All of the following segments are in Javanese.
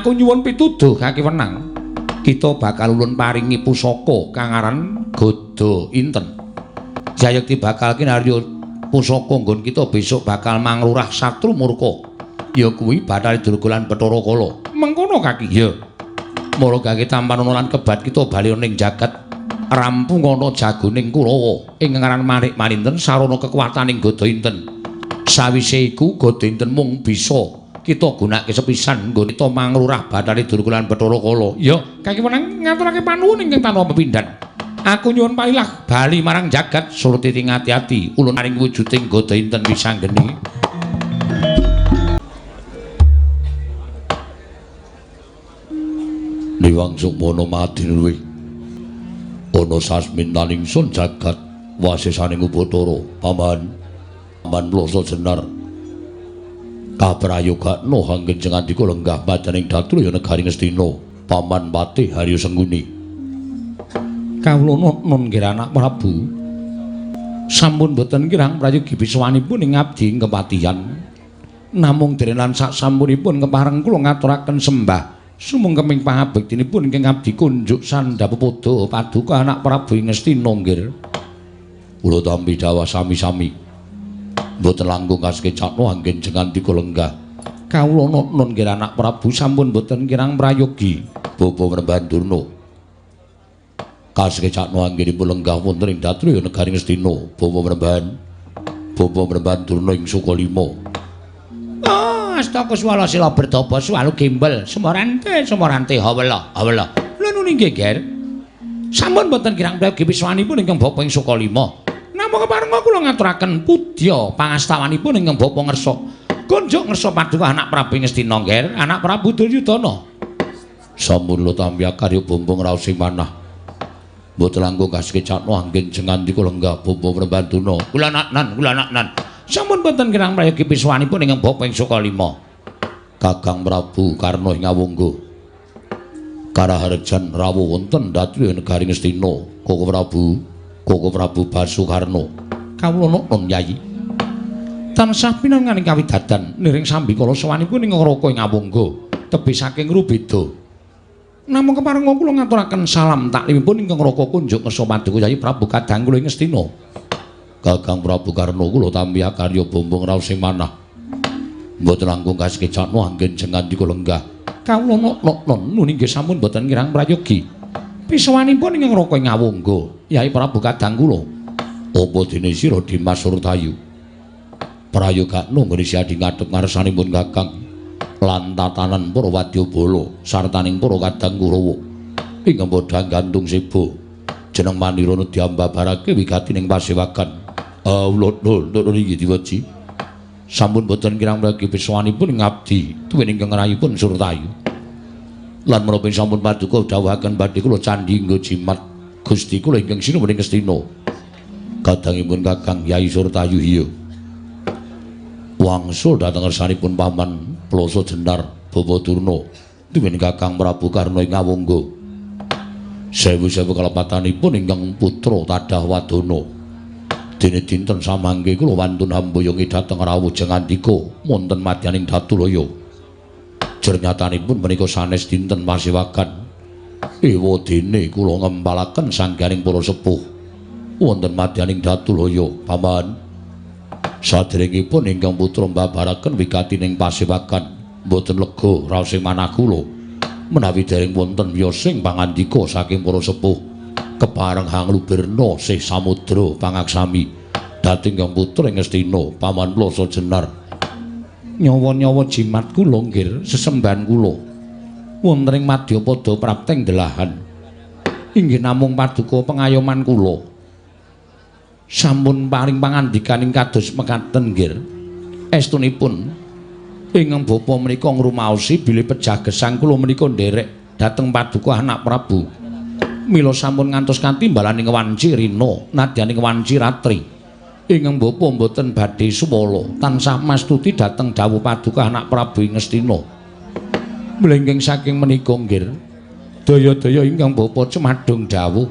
Aku nyuwun pituduh kaki wenang. Kita bakal ulun paringi pusaka kang aran Gada Inten. Jayekti bakal kinarya pusaka nggon kita besok bakal manglurah satru murka. Ya kuwi Bathari Durga lan Bathara Kala. Mengkono kaki. Ya. Mara kaki tampan lan kebat kita bali ning jagat rampung ana jagoning Kurawa ing ngaran Manik Maninten sarana kekuataning Gada Inten. Sawise iku Gada Inten mung bisa kita gunakake sepisan nggon kita manglurah Bathari Durga lan Bathara Kala. Ya, kaki wenang ngaturake panuwun ingkang tanpa pepindhan. Aku nyuwun palilah bali marang jagat Surtiti ngati-ati ulun maring wujuding Gada Inten wisanggeni. Niwang sukmana madinluwih ana sasmintaning sun jagat wasesaning Upacara paman paman Ploso Jenar kaprayogakna anggen jengandika lenggah madaning Datulaya negari Ngastina paman Patih Haryo Sengguni. Kawula nun nggih anak Prabu sampun boten kirang prayogi biswanipun ing abdi ing kepatihan namung dereng lan sak sampunipun kepareng kula ngaturaken sembah sumungkeming pangabektinipun ingkang abdi kunjuk sandhap pepoda paduka anak Prabu ing Ngastina nggih. Kula tampi dawah sami-sami mboten langkung kasekecakna anggen jengandika lenggah. Kawula nun nggih anak Prabu sampun boten kirang prayogi bapa Mrembahan Durna kasekecakna anggenipun lenggah wonten ing Datulaya negari Ngastina bapa Mrembahan Durna ing Sukalima. Astaka swala sila bertapa swalu gembel semorante semorante hawela hawela. Lha nuni nggih Ger. Sampun boten kirang prayogi piswanipun ingkang bapa ing Sukalima. Namung keparenga kula ngaturaken pudya pangastawanipun ingkang bapa ngersa. Kunjuk ngersa paduka anak Prabu Ngastina Ger, anak Prabu Duryudana. Sampun kula tampi karya bumbung raos sing manah. Mboten langkung kasekecakna anggen jengandika lenggah bapa Mrembahan Durna. Kula naknan, kula naknan. Sampun boten kirang prayogi piswanipun ingkang bapa ing Sukalima. Kakang Prabu Karna ing Awangga karaharjan rawuh wonten Datulaya negari Ngastina. Koko Prabu, Koko Prabu Basukarna. Kawula nun Yayi. Tansah pinanganing kawidadan niring sambikala sowanipun ing Raka ing Awangga tebih saking Rubeda. Namung keparenga kula ngaturaken salam taklimipun ingkang Raka kunjuk ngersa paduka Yayi Prabu kadang kula ing Ngastina. Kakang Prabu Karna kula tampi karya bumbung raos sing manah. Mboten langkung kasekecakna anggen jengandika lenggah. Kawula nun nuni nggih sampun boten kirang prayogi. Pisowanipun ingkang Raka ing Awangga Yayi Prabu kadang kula. Apa dene sira Dimas Surtayu? Prayogakna nggone siadi ngadhep ngarsanipun Kakang lan tatanan para wadyabala sartaning para kadang Kurawa ingkang padha gantung seba. Jeneng manirana diambabarake wigati ning pasewagan. Awula nun iki diweji. Sampun boten kirang prayogi piswanipun ngabdi tuwin ingkang rayipun Surtayu. Lan menapa sampun paduka dawuhaken badhe kula candhi nggo jimat Gusti kula ingkang sinuwun ing Ngastina. Kadangipun Kakang Yai Surtayu iya. Wangsul dhateng ngersanipun paman Ploso Jenar Bapa Durna tuwin Kakang Prabu Karna ing Awangga. Sewu-sewu kalepatanipun ingkang putra tadah wadana. Dene dinten samangke kula wantun hamboyongi dhateng rawuh jengandika wonten madyaning Datulaya. Jernyatanipun menika sanes dinten pasewagan. Ewa dene kula ngempalaken sangganing para sepuh wonten madyaning Datulaya, paman. Saderengipun ingkang putra mbabaraken wigati ning pasewagan mboten lega raos sing manah kula menawi dereng wonten wiyosing pangandika saking para sepuh kepareng hanglubirna sih samudra pangaksami dhateng ingkang putra ing Ngastina paman Ploso Jenar. Nyawa-nyawa jimat kula nggih sesembahan kula wonten ing madyapada prapteng delahan inggih namung paduka pengayoman kula. Sampun paring pangandikaning kados mekaten nggih. Estunipun ingkang bapa menika ngrumaosi bilih pejah gesang kula menika nderek dhateng paduka anak Prabu. Mila sampun ngantos katimbalaning wanci rina nadyaning wanci ratri. Ingkang bapa mboten badhe suwala tansah mastuti dhateng dawuh paduka anak Prabu ing Ngastina. Mlengking saking menika nggih daya-daya ingkang bapa cemadung dawuh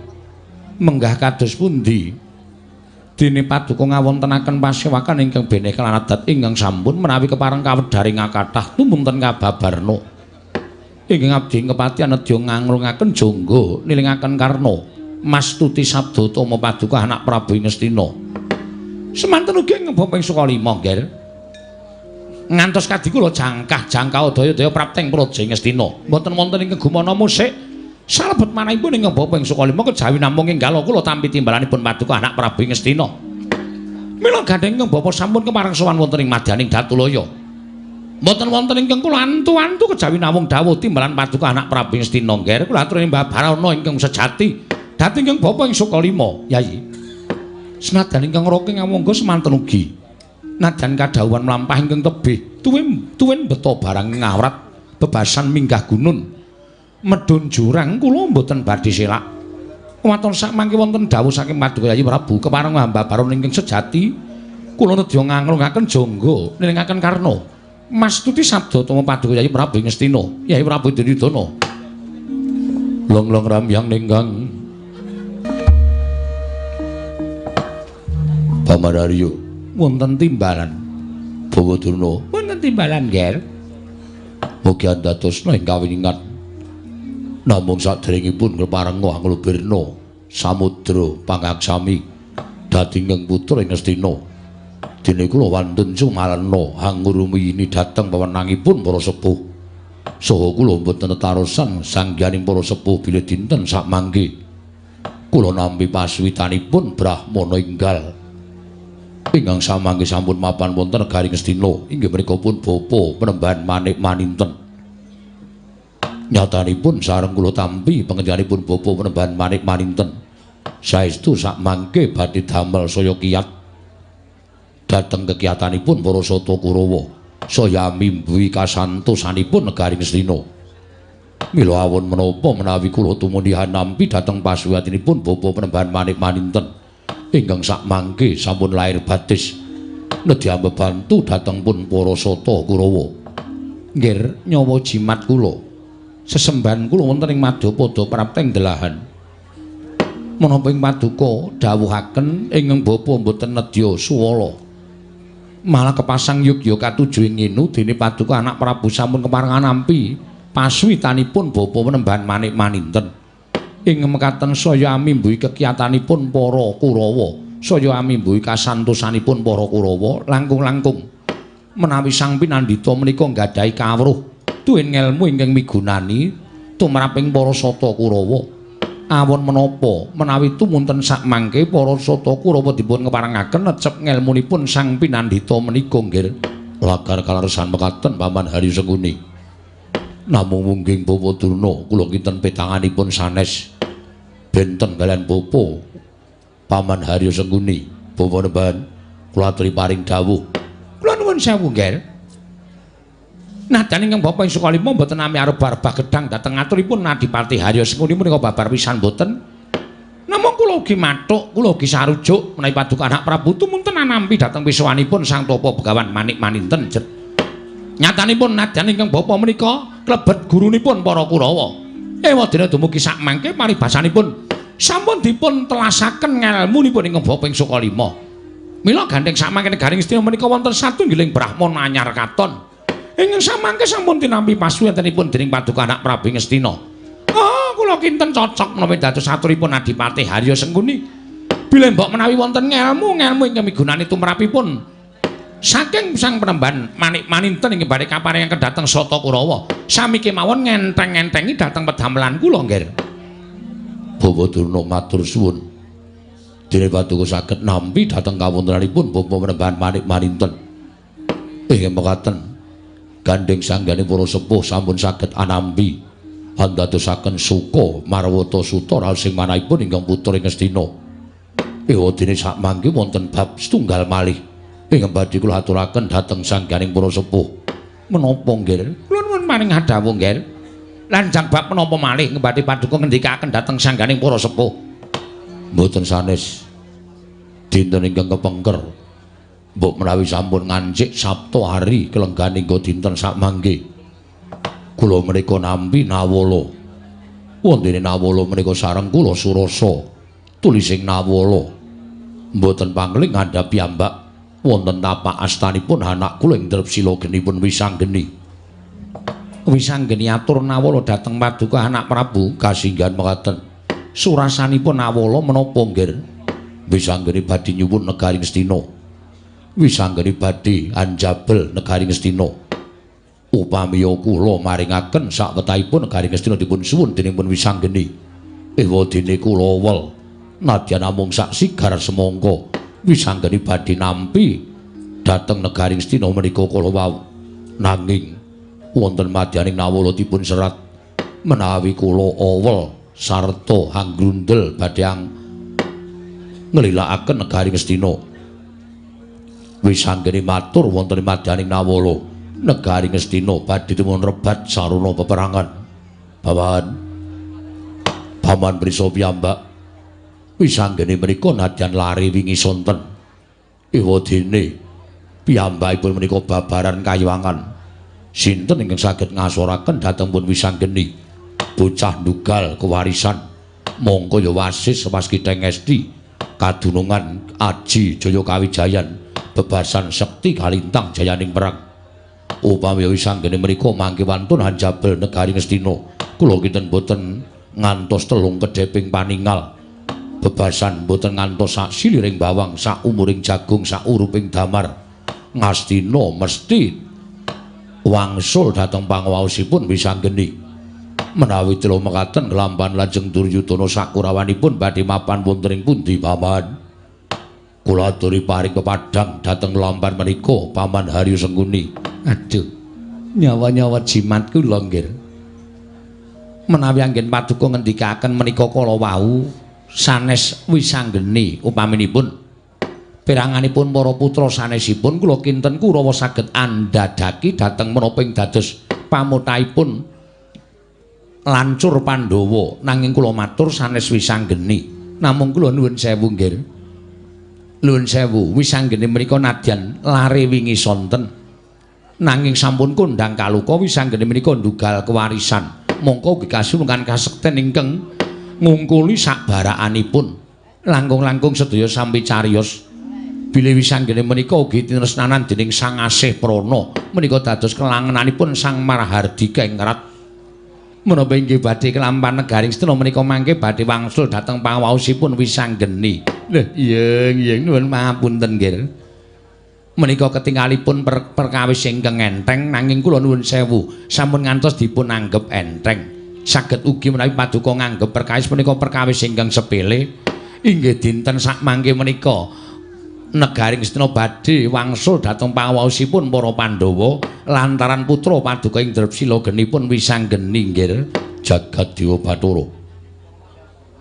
menggah kados pundi? Dene paduka ngawontenaken pasewakan ingkang beneh kelan adat ingkang sampun menawi kepareng kawedharing kathah tumunten kababarna. Ingkang abdi kepatihan nedya ngangrungaken jangga nilingaken Karna mastuti sabda tama paduka anak Prabu Ngastina. Semanten ugi ing bapa ing Sukalima, Ngger. Ngantos kadi kula jangkah-jangkah daya-daya prapteng praja Ngastina. Mboten wonten ing gumana musik salebet manahipun ing bapa ing Sukalima kejawi namung enggal kula tampi timbalanipun paduka anak Prabu Ngastina. Mila gandheng ing bapa sampun kepareng sowan wonten ing madyaning Datulaya. Mboten wonten ingkang kula antu-antu kejawi namung dawuh timbalan paduka anak Prabu Ngastina, Ngger. Kula aturi Mbah Barana ingkang sejati dhateng ingkang bapa ing Sukalima, Yayi. Senajan ingkang raka ngawangga semanten ugi. Najan kadhawuhan mlampah ingkang tebih, tuwin beto barang ngawrat bebasan minggah gunun. Medhun jurang kula mboten badhe selak. Waton sakmangke wonten dawuh saking paduka Yayi Prabu kepareng hamba Barana ingkang sejati kula nedya ngangrungaken jangga nilingaken Karna. Mastuti sabda tama paduka Yayi Prabu Ngastina, Yayi Prabu Duryudana. Long-long ramyang ninggang Paman Haryo, wonten timbalan. Bawa Durna, wonten timbalan, Nger. Mugi andadosna ing kawiningan. Namung saderengipun kepareng anglubirna samudra pangaksami dadi ingkang putra ing Ngastina. Dene kula wantun sumalena hangurumiyini dhateng pewenangipun para sepuh. Saha kula mboten tetarosan sangganing para sepuh bilih dinten sakmangke kula nampi pasuwitanipun Brahmana enggal ingkang samangke sampun mapan wonten negari Ngastina inggih menika pun bapa Penembahan Manik Maninten. Nyatanipun sareng kula tampi panjenenganipun bapa Penembahan Manik Maninten saestu sakmangke badhe damel saya kiyat dhateng kekiyatanipun para Sata Kurawa saya mimbuhi kasantosanipun negari Ngastina. Mila awon menapa menawi kula tumunihan nampi dhateng pasuwiyatinipun bapa Penembahan Manik Maninten ingkang sakmangke sampun lair batis nedya bebantu dhateng pun para Sata Kurawa. Nggir nyawa jimat kula sesembahan kula wonten ing madyapada prapteng delahan. Menapa ing paduka dawuhaken ingkang bapa mboten nedya suwala. Malah kepasang yugya katuju ing nginu dene paduka anak Prabu sampun keparengan nampi pasuwitanipun bapa Penembahan Manik Maninten. Ing mekaten saya amimbuhi kekiyatanipun para Kurawa, saya amimbuhi kasantosanipun para Kurawa langkung-langkung menawi sang pinandhita menika nggadahi kawruh tuwin ngelmu ingkang migunani tumraping para Sata Kurawa. Awon menapa menawi tumunten sakmangke para Sata Kurawa dipun keparengaken necep ngelmunipun sang pinandhita menika, Nggir. Lagar kaleresan mekaten Paman Haryo Sengkuni. Namung mungging Bawa Durna kula kinten petanganipun sanes benten kalian bapa Paman Haryo Sengkuni. Bapak Penembahan kula aturi paring dawuh. Kula nuwun sewu, Nggir. Najan ingkang bapa ing Sukalima mboten nami arep-arep gedhang dhateng aturipun Adipati Haryo Sengkuni menika babar pisan mboten. Namung kula ugi mathuk, kula ugi sarujuk menawi paduka anak Prabu tumunten anampi dhateng pisuwanipun Sang Tapa Begawan Manik Maninten. Nyatanipun najan ingkang bapa menika klebet gurunipun para Kurawa. Ewadene dumugi sakmangke paribasanipun sampun dipun telasaken ngelmunipun ingkang bapa ing Sukalima. Mila gandheng sakmangke negari Ngastina menika wonten satunggiling brahmana anyar katon. Ingkang samangke sampun tinampi pasuwantenipun dening paduka anak Prabu Ngastina. Oh, kula kinten cocok menawi dados aturipun Adipati Haryo Sengkuni. Bilih mbok menawi wonten ngelmu-ngelmu ingkang migunani tumrapipun saking Sang Penembahan Manik Maninten ing badhe kaparengaken dhateng Sata Kurawa, sami kemawon ngenteng-entengi dhateng pedamelan kula, Nggir. Bawa Durna matur suwun. Dene paduka saged nampi dhateng kawontenanipun Bapa Penembahan Manik Maninten. Inggih mekaten gandheng sanggane para sepuh sampun saged anampi andadosaken suka marwata suta raos sing manahipun ingkang putra ing Ngastina. Ewadene sakmangke wonten bab setunggal malih ingkang badhe kula aturaken dhateng sangganing para sepuh. Menapa, Nggir? Kula nuwun paring dawuh, Nggir. Lanjang bab menapa malih ingkang badhe paduka ngendikaken dhateng sangganing para sepuh? Mboten sanes. Dinten ingkang kepengker mbok menawi sampun ngancik Sabtu hari kelenggan hingga dinten sakmangke kula menika nampi nawala. Wontene nawala menika sareng kula surasa tulising nawala. Mboten pangling ngandhap piyambak wonten tapak astanipun anak kula ing Drepsila genipun Wisanggeni. Wisanggeni atur Nawala dhateng paduka anak Prabu kasinggihan mekaten. Surasanipun Nawala menapa nggir? Wisanggeni badhe nyuwun negari Ngastina. Wisanggeni badhe anjabel negari Ngastina. Upamiya kula maringaken sakwetahipun negari Ngastina dipun suwun dening pun Wisanggeni. Ewa dene kula wel nadyan namung sak sigar semangka Wisanggeni badhe nampi dhateng negari Ngastina menika kala wau. Nanging wonten madyaning Nawala dipun serat menawi kula awel sarta hanggrundel badhe nglilakaken negari Ngastina. Wisanggeni matur wonten madyaning Nawala negari Ngastina badhe dipun rebat sarana peperangan. Paman, Paman prisa piyambak Wisanggeni menika nadyan lare wingi sonten. Ewa dene piyambakipun menika babaran kayuwangan. Sinten ingkang saged ngasoraken dhateng pun Wisanggeni bocah ndugal kewarisan mongko ya wasis waskita ngesti kadunungan aji jaya kawijayan bebasan sekti kalintang jayaning perang. Upami Wisanggeni menika mangke wantun hanjabel negari Ngastina kula kinten boten ngantos telung kedheping paningal bebasan boten ngantos sak siliring bawang sak umuring jagung sak uruping damar. Ngastina mesti wangsul dhateng panguwaosipun Wisanggeni. Menawi telo mekaten kelampahan lajeng Duryudana sakurawanipun badhe mapan wonten ing pundi Paman? Kula aturi paring pepadhang dhateng lampahan menika Paman Haryo Sengkuni. Aduh, nyawa-nyawa jimat kula nggih. Menawi anggen paduka ngendikaken menika kala wau sanes Wisanggeni upaminipun peranganipun para putra sanesipun kula kinten Kurawa saged andhadhaki dhateng menapa ing dados pamotahipun lancur Pandhawa. Nanging kula matur sanes Wisanggeni. Namung kula nuwun sewu nggih. Nuwun sewu, Wisanggeni menika nadyan lare wingi sonten. Nanging sampun kondhang kaluka Wisanggeni menika ndugal kewarisan. Mongko ugi kasulungan kasekten ingkang ngungkuli sakbarakanipun. Langkung-langkung sedaya sampi cariyos. Bilih Wisanggeni menika ugi tinresnanan dening Sang Asih Prana menika dados kelangenanipun Sang Marhardika ing Rat. Menapa inggih badhe kelampahan negari Ngastina menika mangke badhe wangsul dhateng panguwaosipun Wisanggeni. Lho, iya nuwun pangapunten nggih. Menika ketingalipun perkawis ingkang enteng nanging kula nuwun sewu sampun ngantos dipun anggep enteng. Saged ugi menawi paduka nganggep perkawis menika perkawis ingkang sepele. Inggih dinten sakmangke menika negari Ngastina badhe wangsul dhateng panguwaosipun para Pandhawa lantaran putra paduka ing Drepsila genipun Wisanggeni nggih. Jagat Dewa Bathara.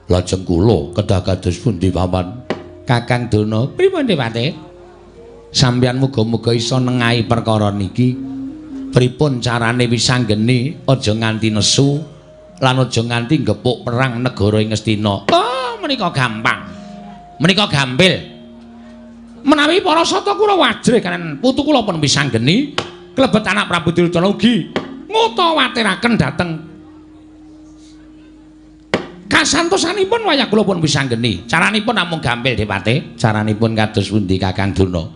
Lajeng kula kedah kados pundi Paman? Kakang Dana, pripun Dewate? Sampeyan muga-muga iso nengahi perkara niki. Pripun carane Wisanggeni aja nganti nesu lan aja nganti gepuk perang negara ing Ngastina. Oh, menika gampang. Menika gampil. Menawi para sata kula wajrih kaliyan putu kula pun Wisanggeni klebet anak Prabu Duryudana ugi ngutawatiraken dhateng kasantosanipun wayah kula pun Wisanggeni. Caranipun namung gampil Dewate. Caranipun kados pundi Kakang Durna?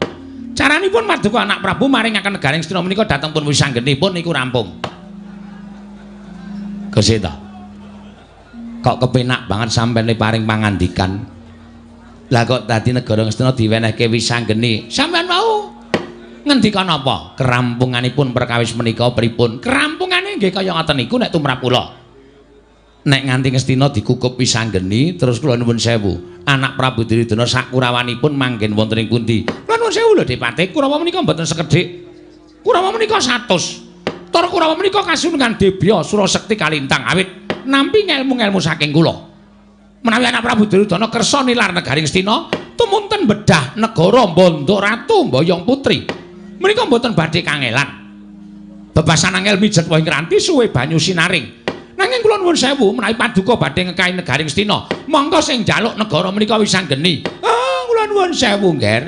Caranipun paduka anak Prabu maringaken negari Ngastina menika dhateng pun Wisanggeni pun niku rampung. Gesita. Kok kepenak banget sampeyan paring pangandikan. Lah kok dadi negara Ngastina diwenehke Wisanggeni. Sampeyan wau ngendika napa? Kerampunganipun perkawis menika pripun? Kerampungane nggih kaya ngoten niku nek tumrap kula. Nek nganti Ngastina dikukup Wisanggeni terus kula nuwun sewu. Anak Prabu Duryudana sakurawanipun manggen wonten ing pundi? Kula nuwun sewu lho Depate, Kurawa menika mboten sekedhik. Kurawa menika 100. Tur Kurawa menika kasunungan Debya Surasekti Kalintang awit nampi ngelmu-ngelmu saking kula. Menawi anak Prabu Duryudana kersa nilar negari Ngastina, tumunten bedah negara Bondo Ratu Mboyong Putri. Menika mboten badhe kangelan. Bebasan angel mijet wong ngranti suwe banyu sinaring. Nanging kula nuwun sewu menawi paduka badhe ngekahi negari Ngastina, monggo sing njaluk negara menika Wisanggeni. Ah, kula nuwun sewu, Ngger.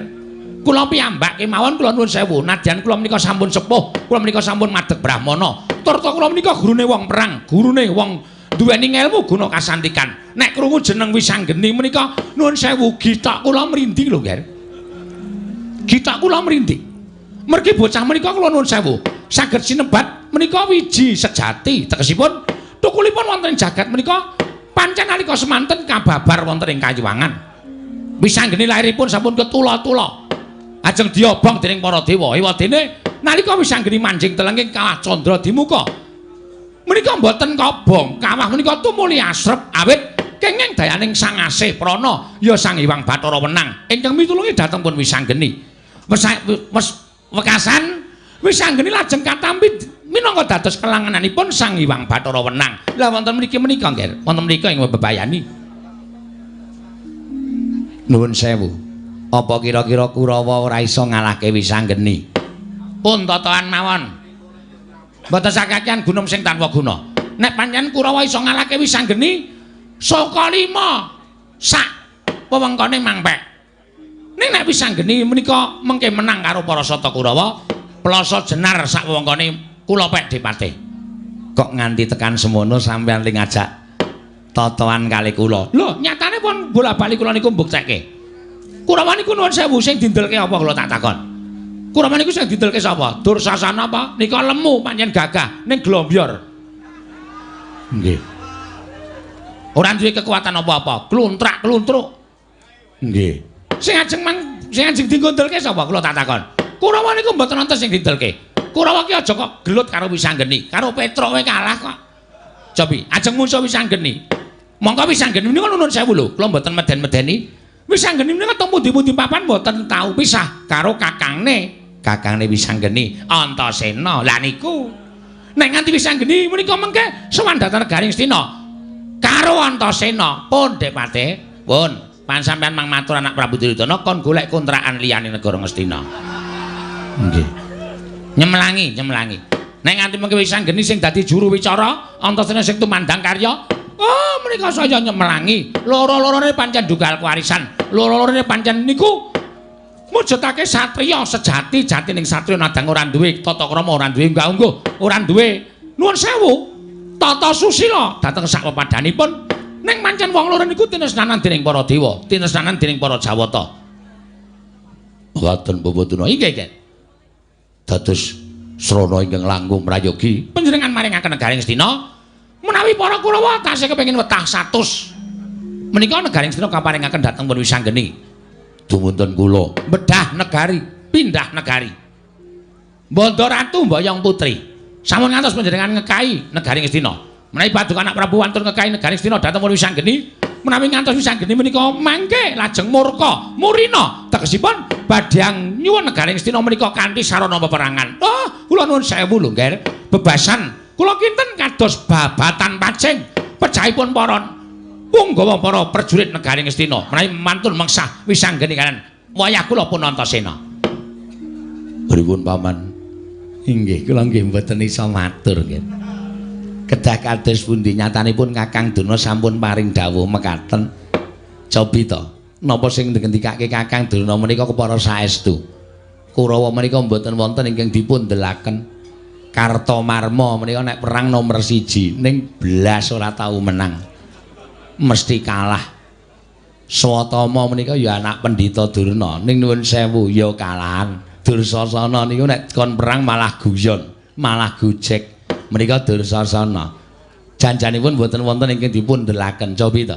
Kula piyambak kemawon kula nuwun sewu. Nadyan kula menika sampun sepuh, kula menika sampun madeg brahmana. Turta kula menika gurune wong perang, gurune wong duweni ngelmu guna kasantikan. Nek krungu jeneng Wisanggeni menika nuwun sewu gitak kula mrinding lho, Ngger. Gitak kula mrinding. Mergi bocah menika kula nuwun sewu saged sinebat Menika wiji sejati tegesipun tukulipun wonten ing jagat menika pancen nalika semanten kababar wonten ing kayuwangan. Wisanggeni lairipun sampun ketula-tula. Ajeng diobong dening para dewa. Ewadene nalika Wisanggeni manjing telenging kawah candra dimuka. Menika mboten kobong, kawah menika tumuli asrep awit kenging dayaning Sang Asih Prana ya Sang Hyang Bathara Wenang ingkang mitulungi dhateng pun Wisanggeni. Wes wekasan Wisanggeni lajeng katampi minangka dados kelangenanipun Sang Hyang Bathara Wenang. Lah wonten mriki menika nggih, wonten mriki ing bebayani. Nuwun sewu. Apa kira-kira Kurawa ora iso ngalahke Wisanggeni? Pun totohan mawon. Mboten sakakean gunung sing tanpa guna. Nek pancen Kurawa iso ngalahke Wisanggeni, saka 5 sak wewengkone mangpek. Ning nek Wisanggeni menika mengke menang karo para Sata Kurawa, plasa jenar sak wewengkone kula pek Depate. Kok nganti tekan semono sampeyan ling ngajak totoan kali kula. Lho, nyatane pun bola-bali kula niku mbuktekke. Kurawa niku nuwun sewu sing dindelke apa kula tak takon. Kurawa niku sing dindelke sapa? Dursasana apa? Nika lemu pancen gagah ning glombyor. Nggih. Ora duwe kekuatan apa-apa, kluntrak-kluntruk. Nggih. Sing ajeng mang sing ajeng dindelke sapa kula tak takon. Kurawa niku mboten wonten sing dindelke. Kurawa ki aja kok gelut karo Wisanggeni, karo Petruk wae kalah kok. Cobi, ajeng mungsuh Wisanggeni. Mongko Wisanggeni menika nuwun sewu lho, kula mboten meden-medeni. Wisanggeni menika teng pundi-pundi papan mboten tau pisah karo kakangne. Kakangne Wisanggeni Antasena. Lah niku. Nek nganti Wisanggeni menika mengke sowan dhateng negari Ngastina karo Antasena pun Depate. Pun, pan sampean mang matur anak Prabu Duryudana kon golek kontrakan liyane negara Ngastina. Nggih. Nyemlangi, nyemlangi. Nek nganti mengke Wisanggeni sing dadi juru wicara, Antasena sing tumandang karya, oh menika saya nyemlangi. Loro-lorone pancen dugal kewarisan. Loro-lorone pancen niku mujudake satriya sejati, jatining satriya nadang ora duwe tata krama, ora duwe unggah-ungguh, ora duwe nuwun sewu tata susila dhateng sak pepadhanipun. Ning pancen wong loro niku tinesnanan dening para dewa, tinesnanan dening para Jawata. Mekaten Bapak Durna. Inggih, nggih. Dados srana ingkang langkung prayogi panjenengan maringaken negari Ngastina menawi para Kurawa tasih kepengin wetah 100 menika negari Ngastina kaparingaken dhateng pun Wisanggeni. Dumunten kula bedah negari, pindah negari. Bandha ratu mboyong putri. Sampun ngantos panjenengan ngekai negari Ngastina. Menawi paduka anak Prabu wantun ngekai negari Ngastina dhateng pun Wisanggeni, menawi ngantos Wisanggeni menika mangke lajeng murka murina tegesipun badhe nyuwun negari Ngastina menika kanthi sarana peperangan. Oh, kula nuwun sewu lho, Ngger. Bebasan kula kinten kados babatan pacing pecahipun para punggawa para prajurit negari Ngastina menawi mantun mengsah Wisanggeni kalian wayah kula pun Antasena. Pripun paman? Inggih, kula nggih mboten iso matur nggih. Kedah kados pundi nyatanipun Kakang Durna sampun paring dawuh mekaten. Cobi to, napa sing ngendikake Kakang Durna menika kepara saestu. Kurawa menika mboten wonten ingkang dipun delaken. Kartomarma menika nek perang nomor 1 ning blas ora tau menang. Mesti kalah. Swatama menika ya anak Pendhita Durna, ning nuwun sewu ya kalahan. Dursasana niku nek kon perang malah guyon, malah gojek. Menika Dursasana. Janjanipun mboten wonten ingkang dipun delaken. Cobi to.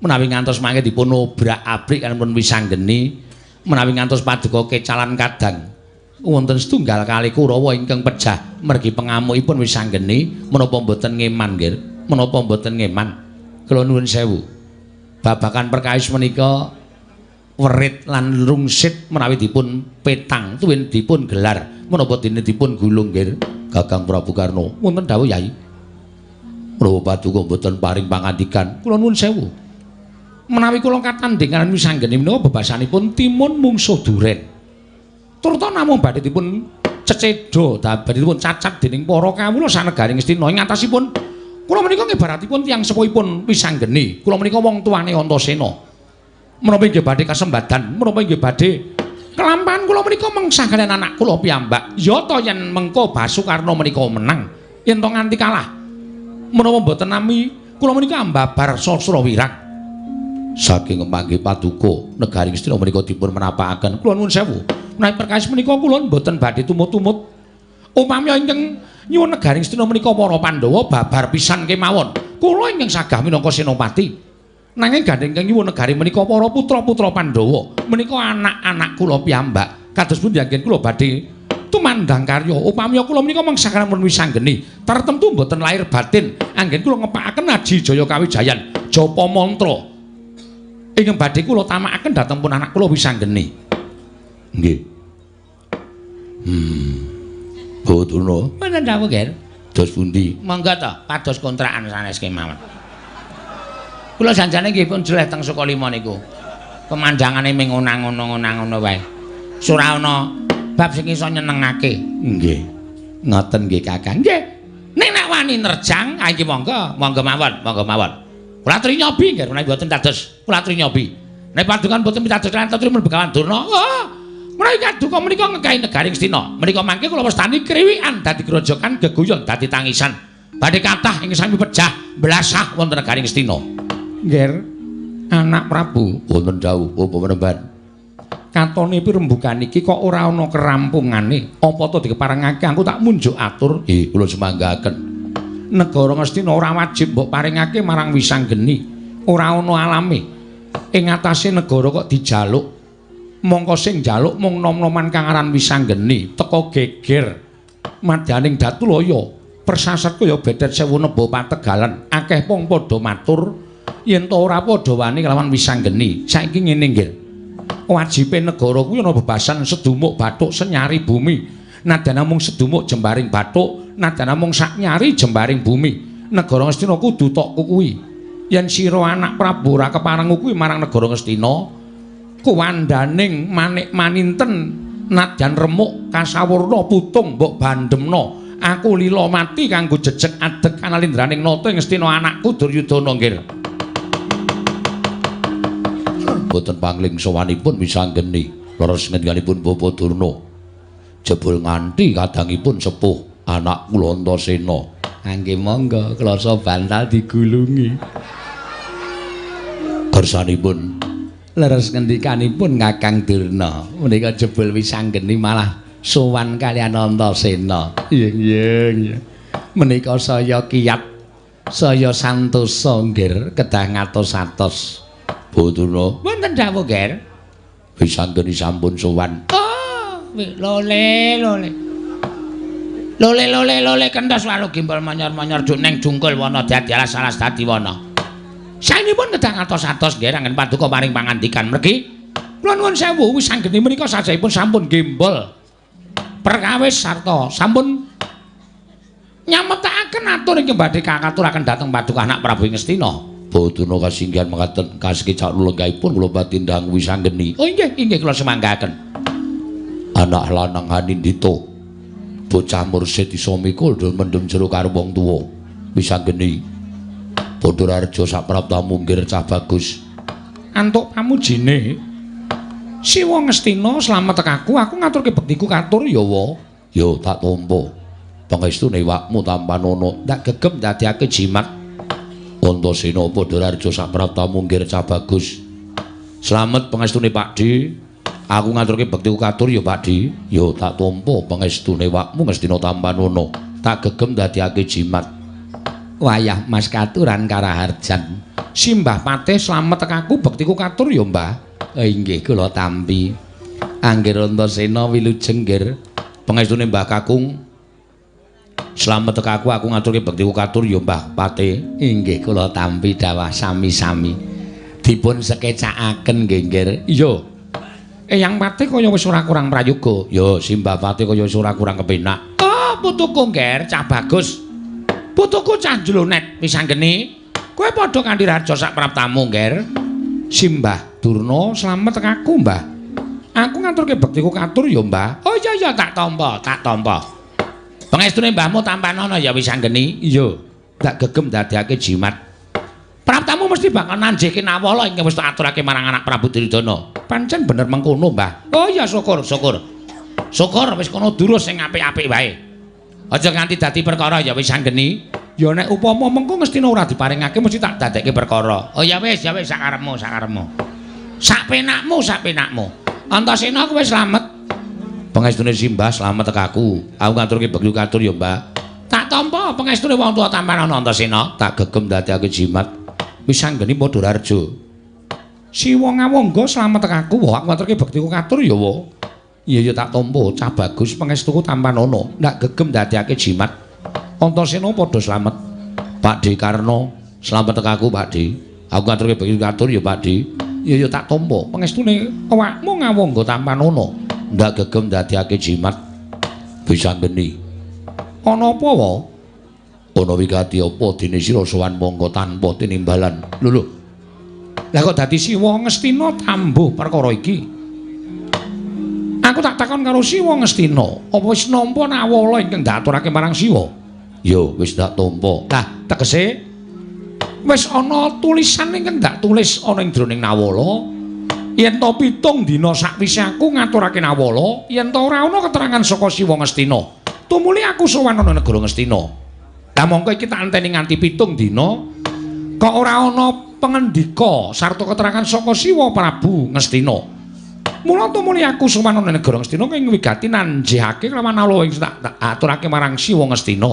Menawi ngantos mangke dipun obrak-abrik kan pun Wisanggeni, menawi ngantos paduka kecalan kadang wonten setunggal kali Kurawa ingkang pejah mergi pengamukipun Wisanggeni, menapa mboten ngeman nggih? Menapa mboten ngeman? Kula nuwun sewu. Babakan perkawis menika werit lan rungsit menawi dipun petang tuwin dipun gelar menapa dene dipun gulung nggih Kakang Prabu Karna. Wonten dawuh Yai. Menapa paduka mboten paring pangandikan? Kula nuwun sewu. Menawi kula katandhingan Wisanggeni menika bebasanipun timun mungsuh duren. Turta namung badhe dipun cecedha, badhe dipun cacat dening para kawula sanegari Ngastina ing atasipun kula menika ngibaratipun tiyang sepuhipun Wisanggeni. Kula menika wong tuane Antasena. Menapa inggih badhe kasembadan, menapa inggih badhe kelampahan kula menika mengsah kaliyan anak kula piyambak. Ya ta yen mengko Basukarna menika menang, yen to nganti kalah. Menapa mboten nami kula menika ambabar sastra wirang. Saking kepanggih paduka negari Ngastina menika dipun menapakaken. Kula nuwun sewu. Menawi perkawis menika kula mboten badhe tumut-tumut. Upami ingkang Nyuwun negaring Astina menika para Pandhawa babar pisan kemawon. Kula ingkang sagah minangka senopati. Nanging gandheng ingkang nyuwun negari menika para putra-putra Pandhawa, menika anak-anak kula piyambak. Kados pundi anggen kula badhe tumandang karya upami kula menika mangsa kalamun wisanggeni tartemtu mboten lahir batin anggen kula ngepakaken aji jaya kawijayan japa mantra ingkang badhe kula tamakaken dhateng pun anak kula wisanggeni. Nggih. Bawa Wonten dawuh, Ger. Dos pundi? Monggo to, pados kontrakan sanes kemawon. Kula janjane nggih pun jeleh teng Sukalima niku. Pemandangane ming ngono-ngono wae. Ora ana bab sing iso nyenengake. Nggih. Ngoten nggih, Kakang. Nggih. Ning nek wani nerjang, ha iki monggo, monggo mawon, monggo mawon. Kula aturi nyobi nggih, menawi mboten dados kula aturi nyobi. Nek padukan mboten pitados lan aturi Begawan Durna. Wah, menawi kaduka menika ngekahi negaring Astina. Menika mangke kula wastani kriwikan dadi grojokan geguyon dadi tangisan. Badhe kathah ing sami pejah blasah wonten negaring Astina. Ngger, anak Prabu wonten dawuh apa penemban. Katone pirembugan iki kok ora ana kerampungane. Apa to dikeparengake aku tak munjuk atur? Nggih, kula semanggaken. Negara Ngastina ora wajib mbok paringake marang Wisanggeni. Ora ana alame. Ing atase negara kok dijaluk. Mongko sing njaluk mung nom-noman kang aran Wisanggeni, teka geger. Madyaning Datulaya, persasat kaya bedet sewu neba pategalan. Akeh wong padha matur yen to ora padha wani kelawan Wisanggeni. Saiki ngene nggih. Wajibe negara kuwi ana bebasan sedumuk bathuk senyari bumi. Nadyan namung sedumuk jembaring bathuk, nadyan namung sak nyari jembaring bumi. Negara Ngastina kudu tok kuwi. Yen sira anak Prabu ora kepareng kuwi marang negara Ngastina, kuwandaning manik maninten nadyan remuk kasawurna putung mbok bandemna. Aku lila mati kanggo jejeg adeg kanalindraning nata Ngastina anakku Duryudana nggih. Boten pangling sowanipun Wisanggeni leres ngendikanipun Bapak Durna. Jebul nganti kadangipun sepuh anak kula Antasena. Angge monggo klasa bantal digulungi. Kersanipun leres ngendikanipun Kakang Durna menika jebul Wisanggeni malah sowan kaliyan Antasena. Iya. Menika saya kiyat, saya santosa nggih kedah ngatos-atos. Bapak wonten dawuh, Ger. Wisanggeni sampun sowan. Oh, lole lole. Lole lole lole kenthos walu gimbal manyor-manyor juk neng jungkul wana dadi alas-alas dadi wana. Saenipun kedah ngatos-atos nggih anggen paduka paring pangandikan mergi kula nuwun sewu Wisanggeni menika sajahipun sampun gembol perkawis sarta sampun nyametakaken atur ingkang badhe kakaturaken dhateng paduka anak Prabu Ngastina. Bapak kasinggihan mekaten kasekecak lenggahipun kula batindang Wisanggeni. Oh inggih, inggih kula semanggaken. Anak lanang Hanindita, bocah mursid iso mikul mendem jero karo wong tuwa. Wisanggeni. Bathara sapraptamu nggir cah bagus. Antuk pamujine. Siwa Ngastina slamet tekaku, aku ngaturke bektiku katur ya wa. Ya tak tampa. Pangestune wakmu tampanana, tak gegem dadiake jimat. Antasena Bathara sapraptamu nggir cah bagus. Slamet pangestune Pakdhe. Aku ngaturke bektiku katur ya Pakdhe. Ya tak tampa pangestune wakmu Ngastina tampanana, tak gegem dadiake jimat. Wayah Mas katuran karaharjan. Simbah Patih slamet tekaku bektiku katur ya Mbah. Inggih kula tampi. Anggir Antasena wilujeng nggir. Pangestune Mbah Kakung. Slamet tekaku aku ngaturke bektiku katur ya Mbah Patih. Inggih kula tampi dawah sami-sami. Dipun sekecakaken nggih nggir. Iya. Eyang Patih kaya wis ora kurang prayoga. Ya Simbah Patih kaya wis ora kurang kepenak. Oh, putuku nggir cah bagus. Putuku cah jlonet Wisanggeni. Kowe padha kanthi raja sak praptamu nggir. Simbah Durna slamet tekaku Mbah. Aku ngaturke bektiku katur ya Mbah. Oh iya iya tak tampa, tak tampa. Pangestune mbahmu tampanana ya Wisanggeni. Iya, tak gegem dadiake jimat. Praptamu mesti bakal nanjihke nawala ingkang wis tak aturake marang anak Prabu Duryudana. Pancen bener mengkono, Mbah. Oh iya syukur, syukur. Syukur wis kono durus sing apik-apik wae. Aja nganti dadi perkara ya Wisanggeni. Ya nek upama mengko Ngastina ora diparingake mesti tak dadekke perkara. Oh ya wis, ya wis sakarepmu, sakarepmu. Sak penakmu, sak penakmu. Antasena kowe slamet. Pangestune Simbah slamet tekaku. Aku ngaturke bektiku katur ya, Mbah. Tak tampa pangestune wong tuwa tampan ana Antasena, tak gegem dadekake jimat. Wis anggeni padha raharja. Siwa ngawangga slamet aku, wah aku ngaturke bektiku katur ya wa. Iya ya tak tampa, cah bagus pangestuku tampan ana. Ndak gegem dadekake jimat. Antasena padha slamet. Pakde Karna, slamet aku Pakde. Aku ngaturke bektiku katur ya Pakde. Iya ya tak tampa, pangestune awakmu ngawangga tampan ana. Ndak gegem dadekake jimat. Wis anggeni. Ana apa wa? Ana wigati apa dene sira sowan mongko tanpa tinimbalan. Lho lho. Lah kok dadi Siwa Ngastina tambuh perkara iki? Aku tak takon karo Siwa Ngastina, apa wis nampa nawala ingkang diaturake marang Siwa? Ya wis tak tampa. Lah tegese wis ana tulisan ingkang ndak tulis ana ing jroning nawala. Yen to 7 dina sakwise aku ngaturake nawala, yen to ora ana keterangan saka Siwa Ngastina, tumuli aku sowan ana negara Ngastina. Lah mongko iki tak enteni nganti 7 dina kok ora ana pengendika sarta keterangan saka Siwa Prabu Ngastina. Mula tumuli aku sowan ana negara Ngastina ing wigati nanjihake kelawan nawala ing tak aturake marang Siwa Ngastina.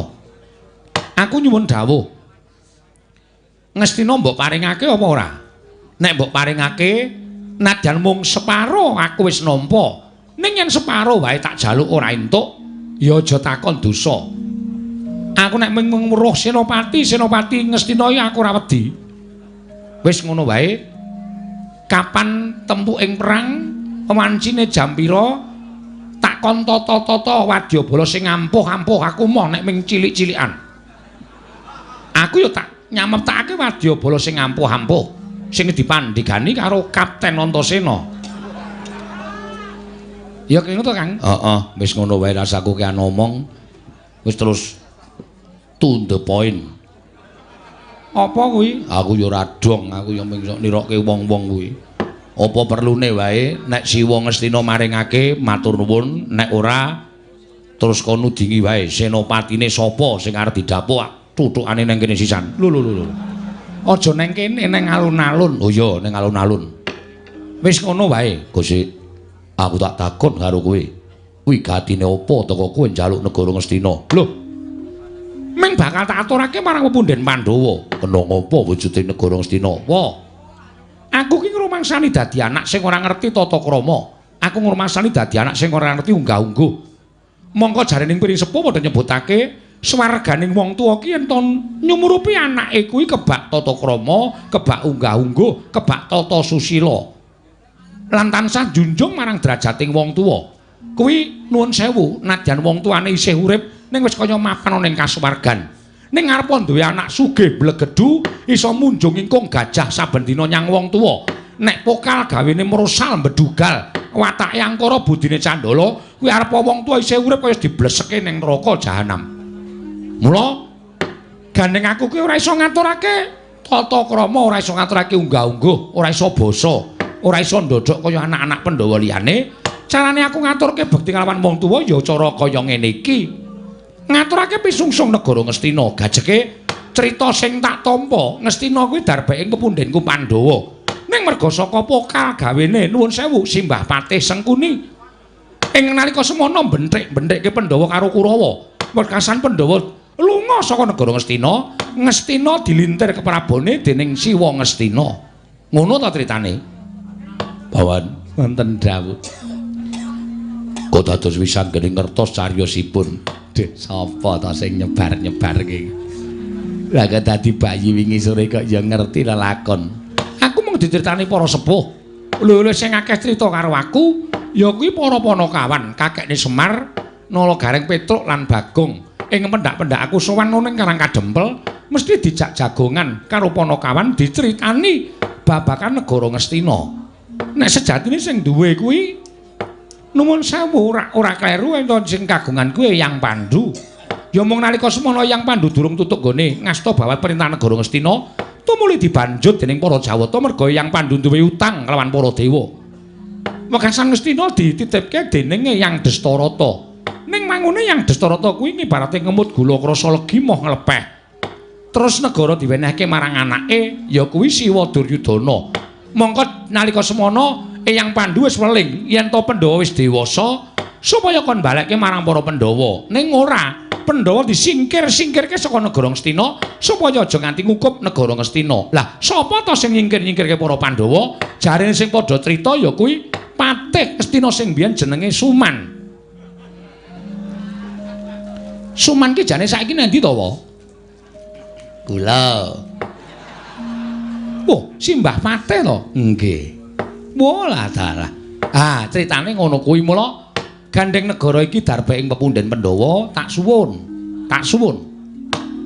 Aku nyuwun dawuh. Ngastina mbok paringake apa ora? Nek mbok paringake nadyan mung separo aku wis nampa. Ning yen separo wae tak jaluk ora entuk, ya aja takon dosa. Aku nek mung weruh senopati, senopati Ngastina iki aku ora wedi. Wis ngono wae. Kapan tempuking perang, wancine jam pira, tak kon tata-tata wadyabala sing ampuh-ampuh aku moh nek ming cilik-cilikan. Aku ya tak nyameptakake wadyabala sing ampuh-ampuh sing dipandhegani karo Kapten Antasena. Ya kene to, Kang? Heeh, wis ngono wae rasaku ki ngomong. Wis terus to the point. Apa kuwi? Aku ya ora dong, aku ya mung nirokke wong-wong kuwi. Apa perlune wae nek Siwa Ngastina maringake matur nuwun, nek ora terus kono nudingi wae senopatine sapa sing arep didapuk tuthukane nang kene sisan. Lho lho lho. Aja nang kene, nang alun-alun. Oh iya, nang alun-alun. Wis ngono wae, Gusti. Aku tak takon karo kowe. Wigatine apa teko kowe njaluk negara Ngastina? Lho. Ming bakal tak aturake marang pepunden Pandhawa. Kena ngapa wujude negara Ngastina? Wah. Aku ki ngrumangsani dadi anak sing ora ngerti tata krama. Aku ngrumangsani dadi anak sing ora ngerti unggah-ungguh. Mongko jarene piring sepuh padha nyebutake swarganing wong tuwa ki yen to nyumurupi anake kuwi kebak tata krama, kebak unggah-ungguh, kebak tata susila. Lan tansah junjung marang derajating wong tuwa. Kuwi nuwun sewu, nadyan wong tuane isih urip ning wis kaya mapan ana ing kasuwargan. Ning arep duwe anak sugih blegedu iso munjung ingkung gajah saben dina nyang wong tuwa. Nek pokal gawene mrosal mbedugal, watake angkara budine candala, kuwi arep wong tuwa isih urip kaya dibleseke ning neraka jahanam. Mula gandeng aku kuwi ora iso ngaturake tata krama, ora iso ngaturake unggah-ungguh, ora iso basa, ora iso ndodhok kaya anak-anak Pandhawa liyane. Carane aku ngaturke bekti kalawan wong tuwa ya cara kaya ngene iki. Ngaturake pisungsung negara Ngastina, gajeke crita sing tak tampa, Ngastina kuwi darbeke kepundenku Pandhawa. Ning merga saka pokal gawene nuwun sewu Simbah Patih Sengkuni. Ing nalika semono benthik-benthikke Pandhawa karo Kurawa. Wekasan Pandhawa lunga saka negara Ngastina, Ngastina dilintir keprabone dening Siwa Ngastina. Ngono ta critane? Bawan wonten dawuh. Kok dados wisanggeni ngertos cariyosipun. Duh, sapa ta sing nyebar-nyebarke? Lah kok dadi bayi wingi sore kok ya ngerti lelakon. Aku mung diceritani para sepuh. Lho lho sing akeh crita karo aku ya kuwi para panakawan, kakekne Semar, Nala Gareng Petruk lan Bagong. Ing pendak-pendak aku sowan ning Karang Kadempel mesti dijak jagongan karo panakawan diceritani babagan negara Ngastina. Nek sejatine sing duwe kuwi nuwun sewu ora kleru enten sing kagungan kuwi Eyang Pandu. Ya mung nalika semono Eyang Pandu durung tutuk nggone ngasta bawat perintah negara Ngastina, tumuli dibanjut dening para Jawata merga Eyang Pandu duwe utang kelawan para dewa. Wekasan Ngastina dititipke dening Eyang Destarata. Ning mangune Eyang Destarata kuwi ngibarate ngemut gula krasa legi moh nglepeh. Terus negara diwenehke marang anake ya kuwi Siwa Duryudana. Mongko nalika semono Eyang Pandu wis weling yen to Pandhawa wis dewasa supaya kon balekke marang para Pandhawa. Ning ora, Pandhawa disingkir-singkirke saka negara Ngastina supaya aja nganti ngukup negara Ngastina. Lah, sapa ta sing nyingkir-nyingkirke para Pandhawa? Jarene sing padha crita ya kuwi patih Ngastina sing biyen jenenge Suman. Suman ki jane saiki nang ndi to, wa? Kula. Oh, simbah patih to? Nggih. Walah dalah. Ah, critane ngono kuwi mula gandeng negara iki darbe ing pepunden Pandhawa, tak suwun. Tak suwun.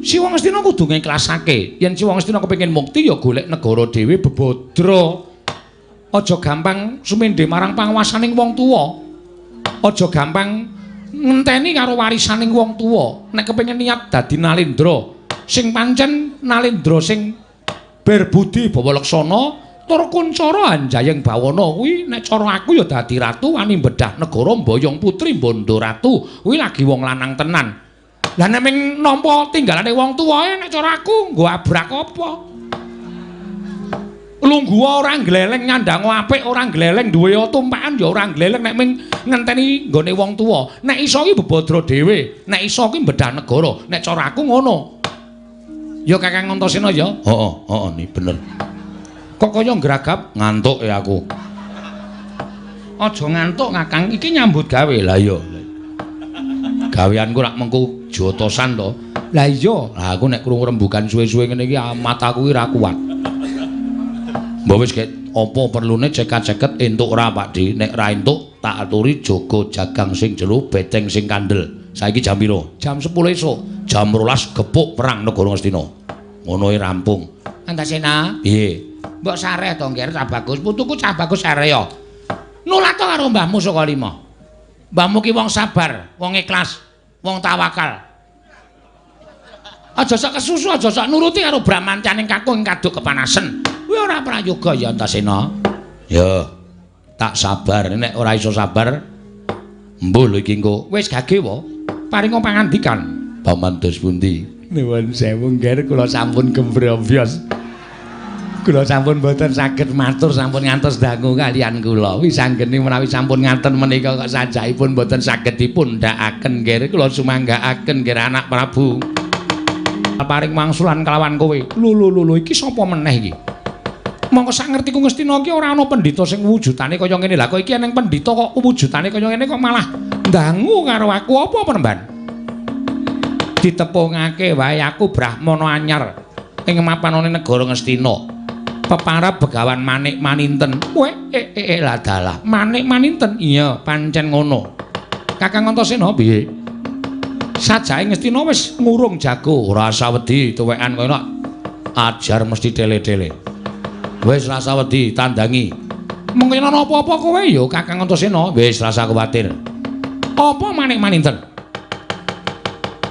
Siwa Ngastina kudu ngiklasake. Yen Siwa Ngastina kepengin mukti ya golek negara dhewe bebadra. Aja gampang sumendhe marang panguwasaning wong tuwa. Aja gampang ngenteni karo warisaning wong tuwa. Nek kepengin niat dadi nalendra, sing pancen nalendra sing berbudi bawa laksana tur kuncara anjayeng bawana kuwi nek cara aku ya dadi ratu wani bedah negara mboyong putri bondo ratu kuwi lagi wong lanang tenan. Lah nek ming nampa tinggalane wong tuwae nek cara aku nggo abrak apa? Lungguh ora gleleng nyandang apik ora gleleng duwe tumpakan ya ora gleleng nek ming ngenteni nggone wong tuwa. Nek iso ki bebadra dhewe, nek iso ki bedah negara, nek cara aku ngono. Ya Kakang Antasena ya? Heeh, heeh ni bener. Kok kaya ngragap ngantuk ya aku. Aja ngantuk Kakang, iki nyambut gawe. Lah iya. Gaweanku rak mengko jotosan to. Lah iya, lah aku nek krungu rembugan suwe-suwe ngene iki mataku iki ra kuat. Mbok wis gek apa perlune cekak-ceket entuk ora Pak Di? Nek ra entuk tak aturi jaga jagang sing jero beteng sing kandel. Saiki jam piro? Jam 10 esuk. Jam 12 gepuk perang negara Ngastina. Ngono e rampung. Antasena, piye? Mbok sareh to, Ngger, cah bagus. Putuku cah bagus sareh ya. Nulat to karo mbahmu saka lima. Mbahmu ki wong sabar, wong ikhlas, wong tawakal. Aja sak kesusu, aja sak nuruti karo brahmancaning kakung kaduk kepanasen. Kuwi ora prayoga ya Antasena. Ya, tak sabar. Nek ora iso sabar, mbuh lho iki engko. Wis gage wa. Paringa pangandikan. Paman dos pundi? Nuwun sewu nggih, kula sampun gembrombyos. Kula sampun mboten saged matur, sampun ngantos dangu kalian kula. Wis anggene menawi sampun ngaten menika kok sajaipun mboten saged dipundhakaken nggih. Kula sumanggaaken nggih anak Prabu. Paring wangsulan kelawan kowe. Lho lho lho iki sapa meneh iki? Mongko sak ngertiku Ngastina iki ora ana pendhita sing wujudane kaya ngene. Lah kok iki eneng pendhita kok wujudane kaya ngene kok malah ndangu karo aku apa penemban? Ditepungake wae aku brahmana anyar ing mapanane negara Ngastina. Peparab Begawan Manik Maninten. Kowe lah dalah. Manik Maninten. Iya, pancen ngono. Kakang Antasena piye? Sajake Ngastina wis ngurung jago, ora usah wedi tuwekan kowe nek ajar mesti tele-tele. Wis rasa wedi tandangi. Mengko yen ana apa-apa kowe ya Kakang Antasena, wis rasa kuwatir. Apa Manik Maninten?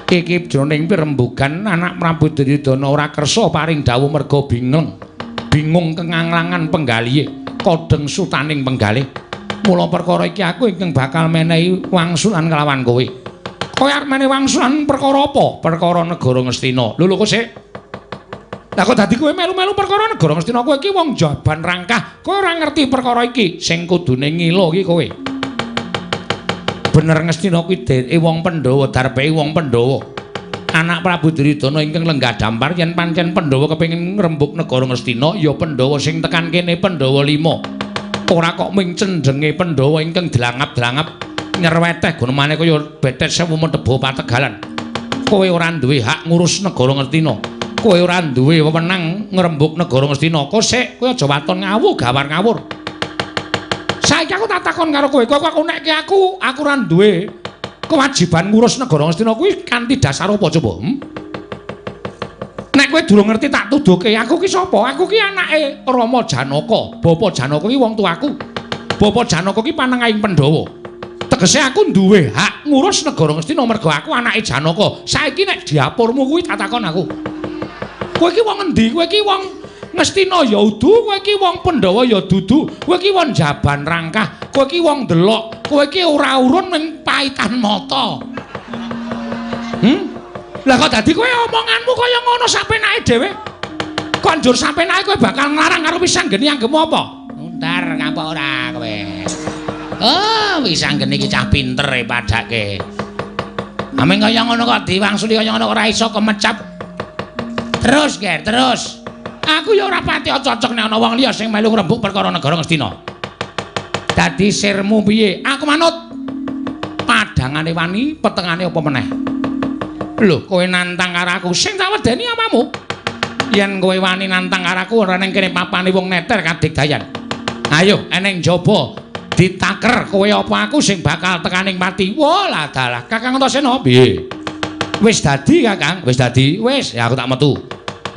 Iki jroning pirembugan anak Prabu Duryudana ora kersa paring dawuh merga bingung. Bingung kenganglangan penggalihe, kodheng sutaning penggalih. Mula perkara iki aku ingkang bakal menehi wangsulan kelawan kowe. Kowe arep menehi wangsulan perkara apa? Perkara negara Ngastina. Lho lho kok sik. Lah kok dadi kowe melu-melu perkara negara Ngastina? Kowe iki wong jaban rangkah, kowe ora ngerti perkara iki. Sing kudune ngilo iki kowe. Bener Ngastina kuwi dereke wong Pandhawa, darpeke wong Pandhawa. Anak Prabu Duryudana ingkang lenggah dampar yen pancen Pandhawa kepengin ngrembug negara Ngastina, ya Pandhawa sing tekan kene Pandhawa 5. Ora kok ming cendhenge Pandhawa ingkang dlangap-dlangap nyerweteh gunemane kaya betet sewu medheba pategalan. Kowe ora duwe hak ngurus negara Ngastina. Kowe ora duwe wewenang ngrembug negara Ngastina. Kok sik kowe aja waton ngawur gawar ngawur. Saiki aku tak takon karo kowe, kok aku nekke aku ora duwe kewajiban ngurus negara Ngastina kuwi kanthi dasar apa coba? Nek kowe durung ngerti tak tuduhke, aku ki sapa? Aku ki anake Rama Janaka. Bapa Janaka ki wong tuaku. Bapa Janaka ki panengahing Pandhawa. Tegese aku duwe hak ngurus negara Ngastina mergo aku anake Janaka. Saiki nek diapurmu kuwi tak takon aku. Kowe ki wong endi? Kowe ki wong Ngastina ya udu, kowe ki wong Pandhawa ya dudu, kowe ki wong jaban rangkah, kowe ki wong delok, kowe ki ora urun ning paitan mata. Lah kok dadi kowe omonganmu kaya ngono sapenake dhewe? Kok njur sapenake kowe bakal nglarang karo Wisanggeni anggemu apa? Ntar ngapa ora kowe? Oh, Wisanggeni iki cah pinter e padake. Aming kaya ngono kok diwangsuli kaya ngono ora iso kemecap. Terus, Ger, terus. Aku ya ora pati cocok nek ana wong liya sing melu ngrembug perkara negara Ngastina. Dadi sirmu piye? Aku manut. Padangane wani, petengane apa meneh? Lho, kowe nantang karo aku, sing tak wedeni apamu? Yen kowe wani nantang karo aku ora ning kene papane wong neter kadigdayan. Ayo, eneng njaba ditaker kowe apa aku sing bakal tekaning pati. Wah, lah dalah. Kakang Antasena piye? Wis dadi, Kakang. Wis dadi. Wis, ya aku tak metu.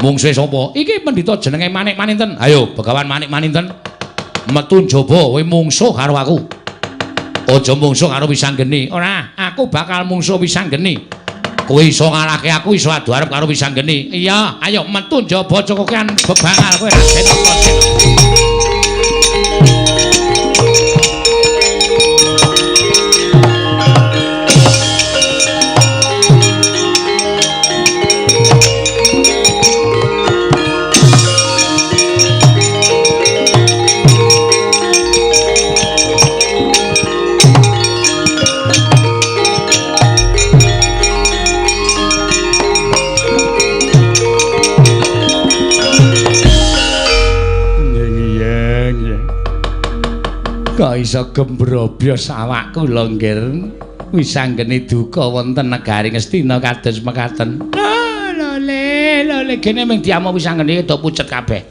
Mungsuhe sapa? Iki pendhita jenenge Manik Maninten. Ayo, Begawan Manik Maninten. Metu njaba kowe mungsuh karo aku. Aja mungsuh karo Wisanggeni. Ora, aku bakal mungsuh Wisanggeni. Kowe iso ngalahke aku, iso adu arep karo Wisanggeni. Iya, ayo metu njaba aja kokean bebangal kowe Raden Antasena. Kok iso gembrobyos awakku lho, Nggir. Wisanggeni duka wonten negari Ngastina kados mekaten. Lho le, lho le gene ming diamuk Wisanggeni do pucet kabeh.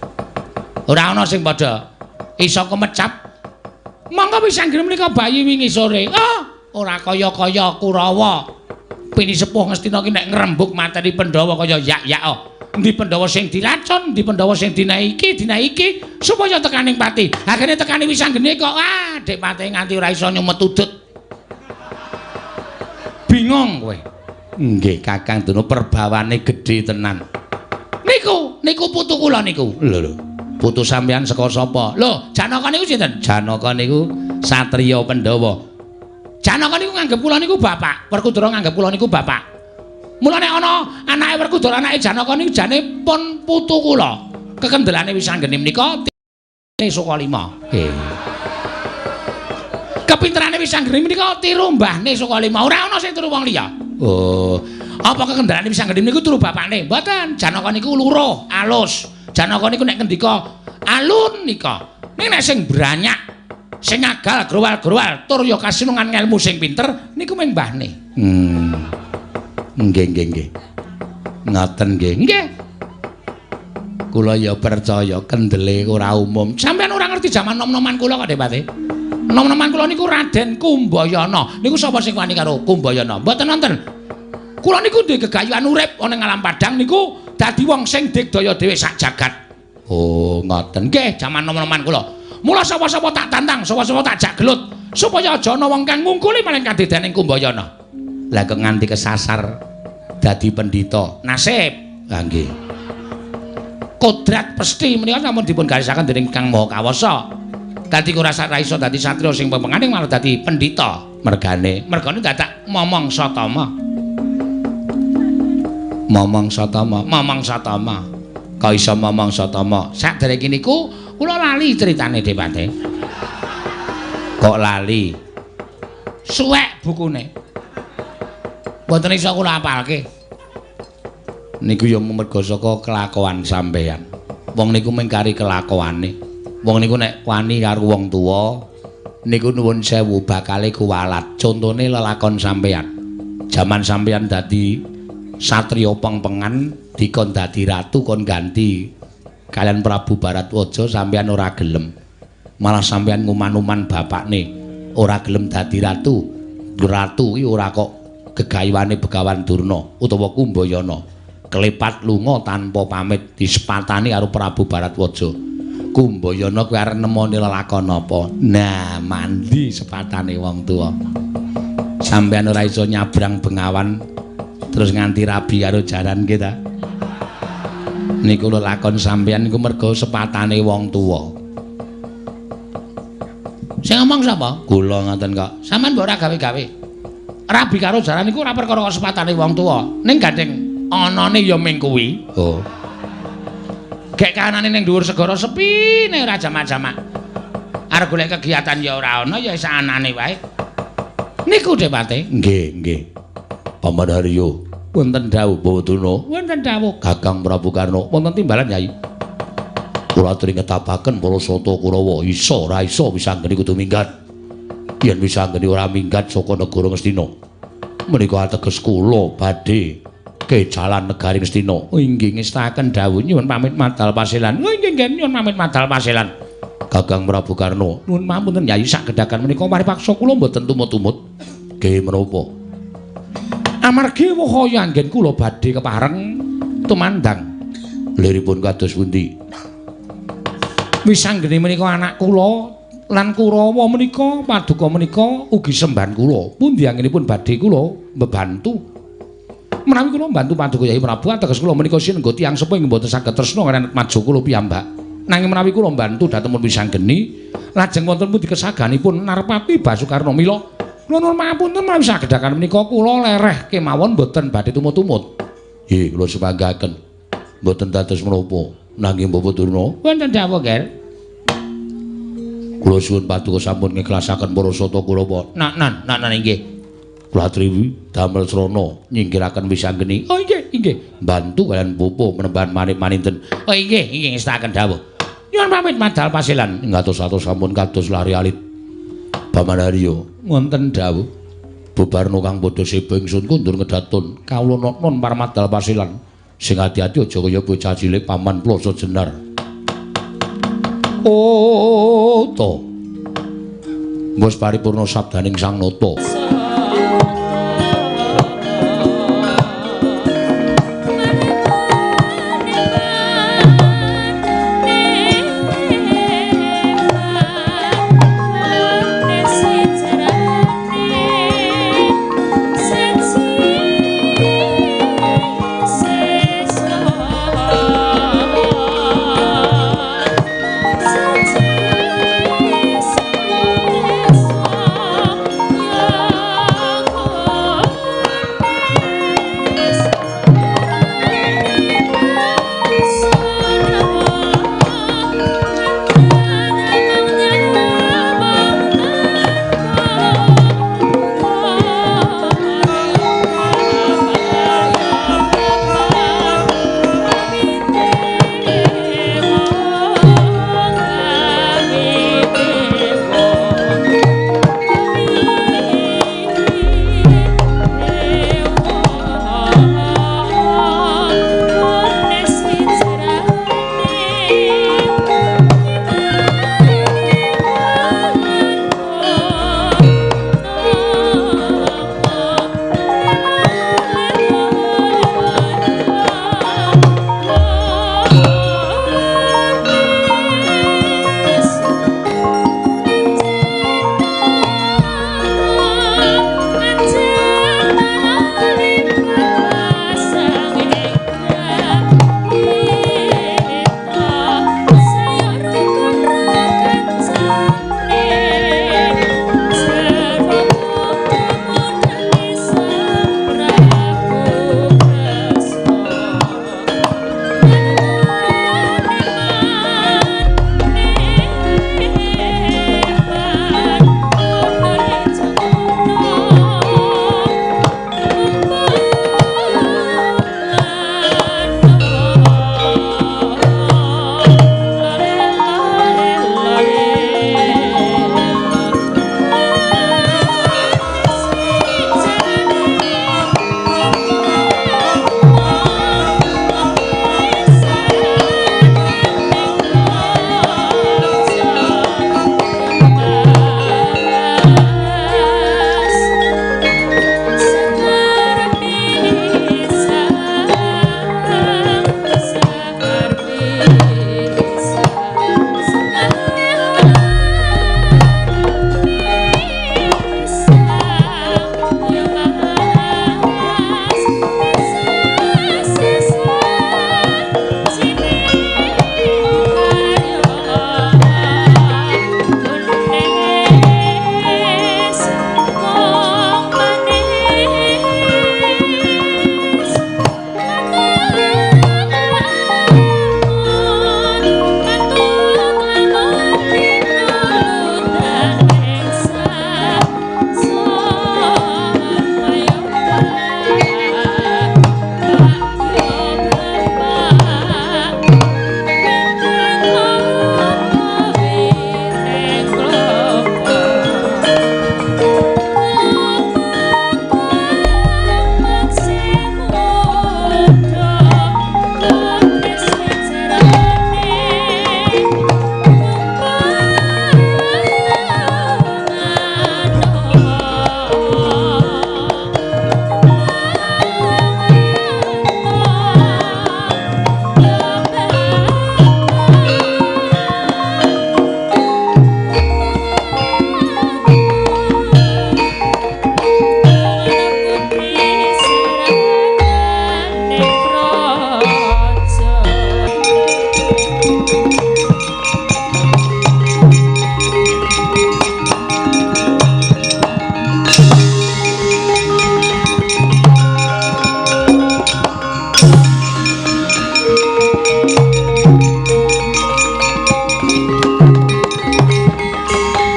Ora ana sing padha iso kemecap. Monggo Wisanggeni menika bayi wingi sore. Oh, ora kaya-kaya Kurawa. Pini sepuh Ngastina ki nek ngrembug mateni Pandhawa kaya yak-yak. Endi Pandhawa sing diracun, endi Pandhawa sing dinaiki, dinaiki supaya tekaning pati. Akhire tekani Wisanggeni kok ah, Dik Pati nganti ora iso nyumet udut. Bingung kowe. Nggih, Kakang Durna perbawane gedhe tenan. Niku, niku putu kula niku. Lho lho. Putu sampeyan saka sapa? Lho, Janaka niku sinten? Janaka niku satriya Pandhawa. Janaka niku nganggep kula niku bapak, Werkudara nganggep kula niku bapak. Mula nek ana anake Werkudara anake Janaka niku jane pun putu kula. Kekendelane Wisanggeni menika Sukalima. Nggih. Kepinterane Wisanggeni menika tiru mbahne Sukalima. Ora ana sing tiru wong liya. Oh, apa kekendelane Wisanggeni niku tiru bapakne? Mboten. Janaka niku luruh, alus. Janaka niku nek ngendika alun nika. Ning nek sing branyak, sing agal growal-growal tur ya kasinungan ngelmu sing pinter niku mung mbahne. Nggih, nggih, nggih. Ngoten nggih. Nggih. Kula ya percaya kendele ora umum. Sampeyan ora ngerti jaman nom-noman kula kok, Depati. Nom-noman kula niku Raden Kumbayana. Niku sapa sing wani karo Kumbayana? Mboten wonten. Kula niku duwe gegayuhan urip ana ing alam padang niku dadi wong sing digdaya dhewe sak jagat. Oh, ngoten. Nggih, jaman nom-noman kula. Mula sapa-sapa tak tantang, sapa-sapa tak jak gelut supaya aja ana wong kang ngungkuli maring kadedaning Kumbayana. Lah kok nganti kesasar dadi pendhita. Nasib. Lah nggih. Kodrat pesti menika sampun dipun garisaken dening Kang Maha Kawasa. Dadi ora iso dadi satriya sing pepengane malah dadi pendhita. Mergane, mergane dadak momong satama. Momong satama, momong satama. Kok iso momong satama? Saderenge niku kula lali critane Depate. Kok lali? Suwek bukune. Mboten iso kula apalke. Niku ya merga saka kelakuan sampeyan. Wong niku mung kari kelakuane. Wong niku nek wani karo wong tuwa niku nuwun sewu bakale kuwalat. Contone lelakon sampeyan. Jaman sampeyan dadi satriya pengpengan dikon dadi ratu kon ganti kalian Prabu Baratwaja sampeyan ora gelem. Malah sampeyan nguman-uman bapakne ora gelem dadi ratu. Ratu iki ora kok gegayuhane Begawan Durna utawa Kumbayana. Klepat lunga tanpa pamit disepatani karo Prabu Baratwaja. Kumbayana kuwi arep nemoni lelakon apa? Nah, mandi sepatane wong tuwa. Sampeyan ora iso nyabrang bengawan terus nganti rabi karo jaran nggih ta? Niku lelakon sampeyan niku merga sepatane wong tuwa. Sing ngomong sapa? Kula ngoten kok. Sampeyan mbok ora gawe-gawe. Rabi karo jaran niku ora perkara sepatane wong tuwa. Ning gandeng anane ya ming kuwi. Oh. Gek kahanane ning dhuwur segara sepi nek ora jamak-jamak. Arep golek kegiatan ya ora ana ya sak anane wae. Niku Depate. Nggih, nggih. Paman Haryo, wonten dawuh Bawa Durna, wonten dawuh Kakang Prabu Karna, wonten timbalan Yai. Kula aturi ngetapaken para sata Kurawa, iso ora iso Wisanggeni kudu minggat. Yen Wisanggeni ora minggat saka negara Ngastina, menika ateges kula badhe kejalan negari Ngastina. Oh, inggih ngestaken dawuh, nyuwun pamit madal paselan. Oh inggih nggih nyuwun pamit madal paselan. Kakang Prabu Karna, nuwun pamunten Yai, sak gedhagan menika paripaksa kula mboten tumut-tumut. Nggih menapa? Amargi wahaya anggen kula badhe kepareng tumandang. Liripun kados pundi? Wisanggeni menika anak kula lan Kurawa menika paduka menika ugi sembahan kula. Pundi anggenipun badhe kula mbebantu. Menawi kula mbantu paduka Yai Prabu ateges kula menika sinengga tiyang sepuh ing mboten saged tresna kaliyan majo kula piyambak. Nanging menawi kula mbantu dhateng Wisanggeni lajeng wonten pundi kesaganipun Narpati Basukarna. Mila kula nuwun pangapunten menawi sagedhakan menika kula lereh kemawon mboten badhe tumut-tumut. Nggih kula sumanggaken. Mboten dados menapa. Nanging Bapak Durna, wonten dawuh Ger. Kula suwun paduka sampun ngikhlasaken para sata Kurawa. Nak nan, nak nan inggih. Kula aturi damel srana nyingkiraken Wisanggeni. Oh inggih, inggih. Bantu kaliyan bapa menembahan manik maninten. Oh inggih, inggih ngestaken dawuh. Nyuwun pamit madal paselan. Ngatos-atos sampun kados lari alit. Paman Haryo, wonten dawuh. Bubarno kang padha seba ingsun kundur ngedatun. Kawula non parmadal paselan. Sing ati-ati aja kaya bocah cilik Paman Ploso Jenar. Oh to. Wis paripurna sabdaning Sang Nata. Yeah.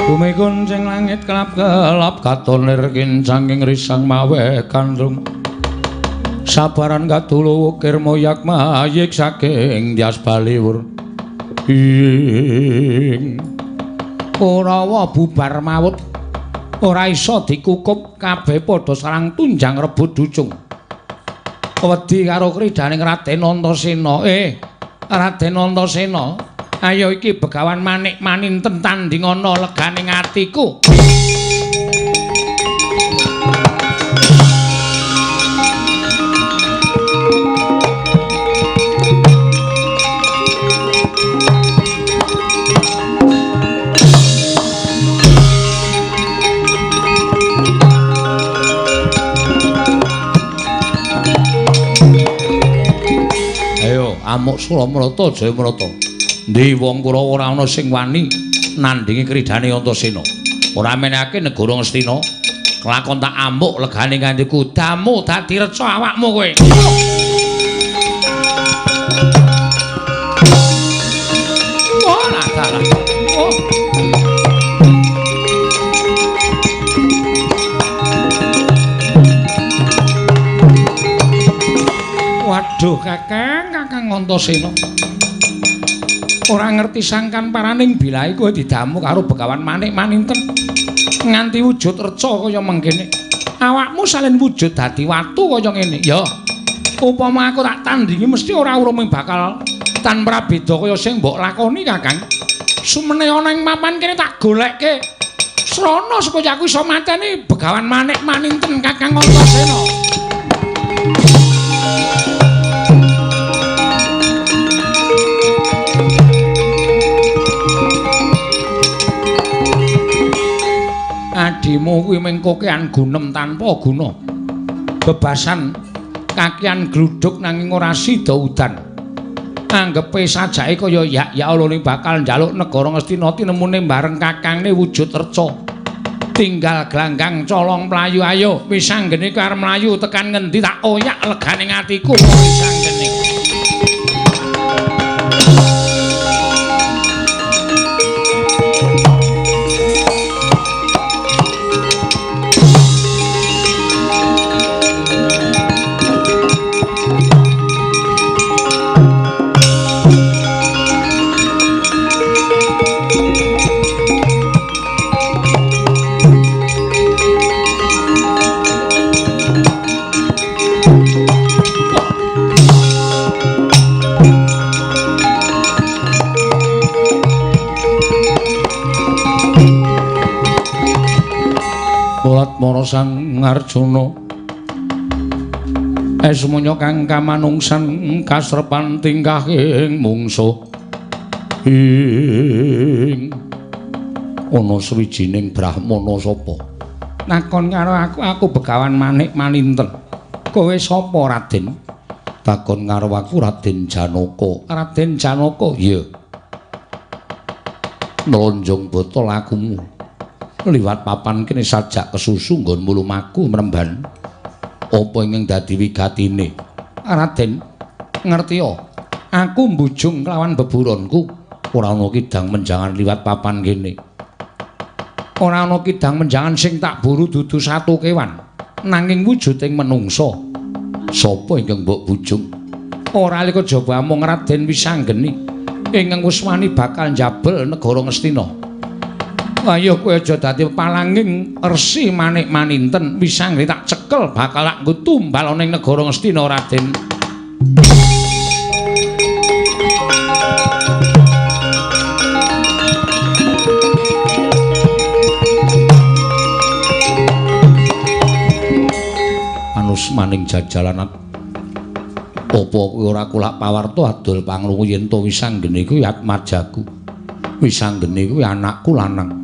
Bumi kuncing langit kelap-kelap katon lir kincanging risang mawe kandrung. Sabaran kadulu ukir moyak mayik saking Tyas Baliwur. Ing Kurawa bubar mawut ora iso dikukup kabeh padha sarang tunjang rebut ducung. Wedi karo kridhaning Raden Antasena. Raden Antasena, ayo iki Begawan Manik Maninten tandingana leganing atiku. Ayo amuk Suramrata Jayamrata. Ndi wong Kurawa ora ana sing wani nandhingi kridhane Antasena. Ora menehake negara Ngastina. Kelakon tak amuk legane nganti kudamu dadi reca awakmu kowe. Oh, dalah. Oh. Waduh, Kakang, Kakang Antasena. Ora ngerti sangkan paraning bilahe kowe didamu karo Begawan Manik Maninten nganti wujud reca kaya mengkene. Awakmu salin wujud dadi watu kaya ngene. Ya, upama aku tak tandingi mesti ora urung bakal tan prabeda kaya sing mbok lakoni, Kakang. Sumene ana ing papan kene tak golekke srana supaya aku iso mateni Begawan Manik Maninten, Kakang Antasena. Adimu kuwi mung kokean gunem tanpa guna. Bebasan kakian gluduk nanging ora sida udan. Anggepe sajake kaya yak-yak olone bakal njaluk negara Ngastina tinemune bareng kakangne wujud reca. Tinggal glanggang colong mlayu ayo wis anggene kowe arep mlayu tekan ngendi tak oyak legane atiku wis anggene. Mara Sang Arjuna esmunya kang kamanungsan kasrepan tingkahing mungsuh. Ing ana sawijining brahmana sapa nakon karo aku, aku Begawan Manik Maninten. Kowe sapa, Raden? Takon karo aku Raden Janaka. Raden Janaka? Iya. Nlonjong botol akumu liwat papan kene sajak kesusu nggonmu lumaku mremban. Apa ingkang dadi wigatine? Raden, ngertiya, aku mbujung kelawan beburonku. Ora ana kidang menjangan liwat papan kene. Ora ana kidang menjangan sing tak buru dudu satu kewan, nanging wujuding menungsa. Sapa ingkang mbok bujung? Ora alika jaba amung Raden Wisanggeni ingkang wis wani bakal njabel negara Ngastina. Ayo kowe aja dadi palanging Resi Manik Maninten, Wisanggeni tak cekel bakal tak nggo tumbal ana ing negara Ngastina, Raden. Anus maning jajalan apa kowe ora kulak pawarta adol pangrungu yen to Wisanggeni kuwi atmajaku. Wisanggeni kuwi anakku lanang.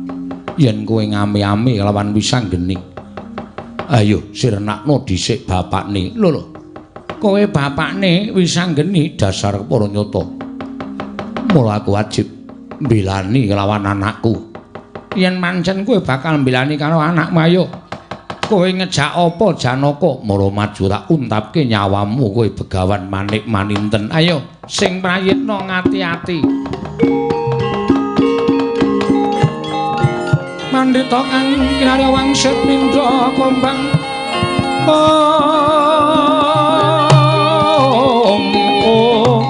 Yen kowe ngame-ame lawan Wisanggeni, ayo sirnakno dhisik bapakne. Lho lho, kowe bapakne Wisanggeni dasar para nyata. Mula aku wajib mbelani kelawan anakku. Yen mancen kowe bakal mbelani karo anakmu, ayo Kowe ngejak apa Janaka? Mara maju tak untapke nyawamu kowe begawan Manik Maninten. Ayo sing prayitna ngati-ati. Mandhita kang kinarya wangsit mindha kombang. Om om.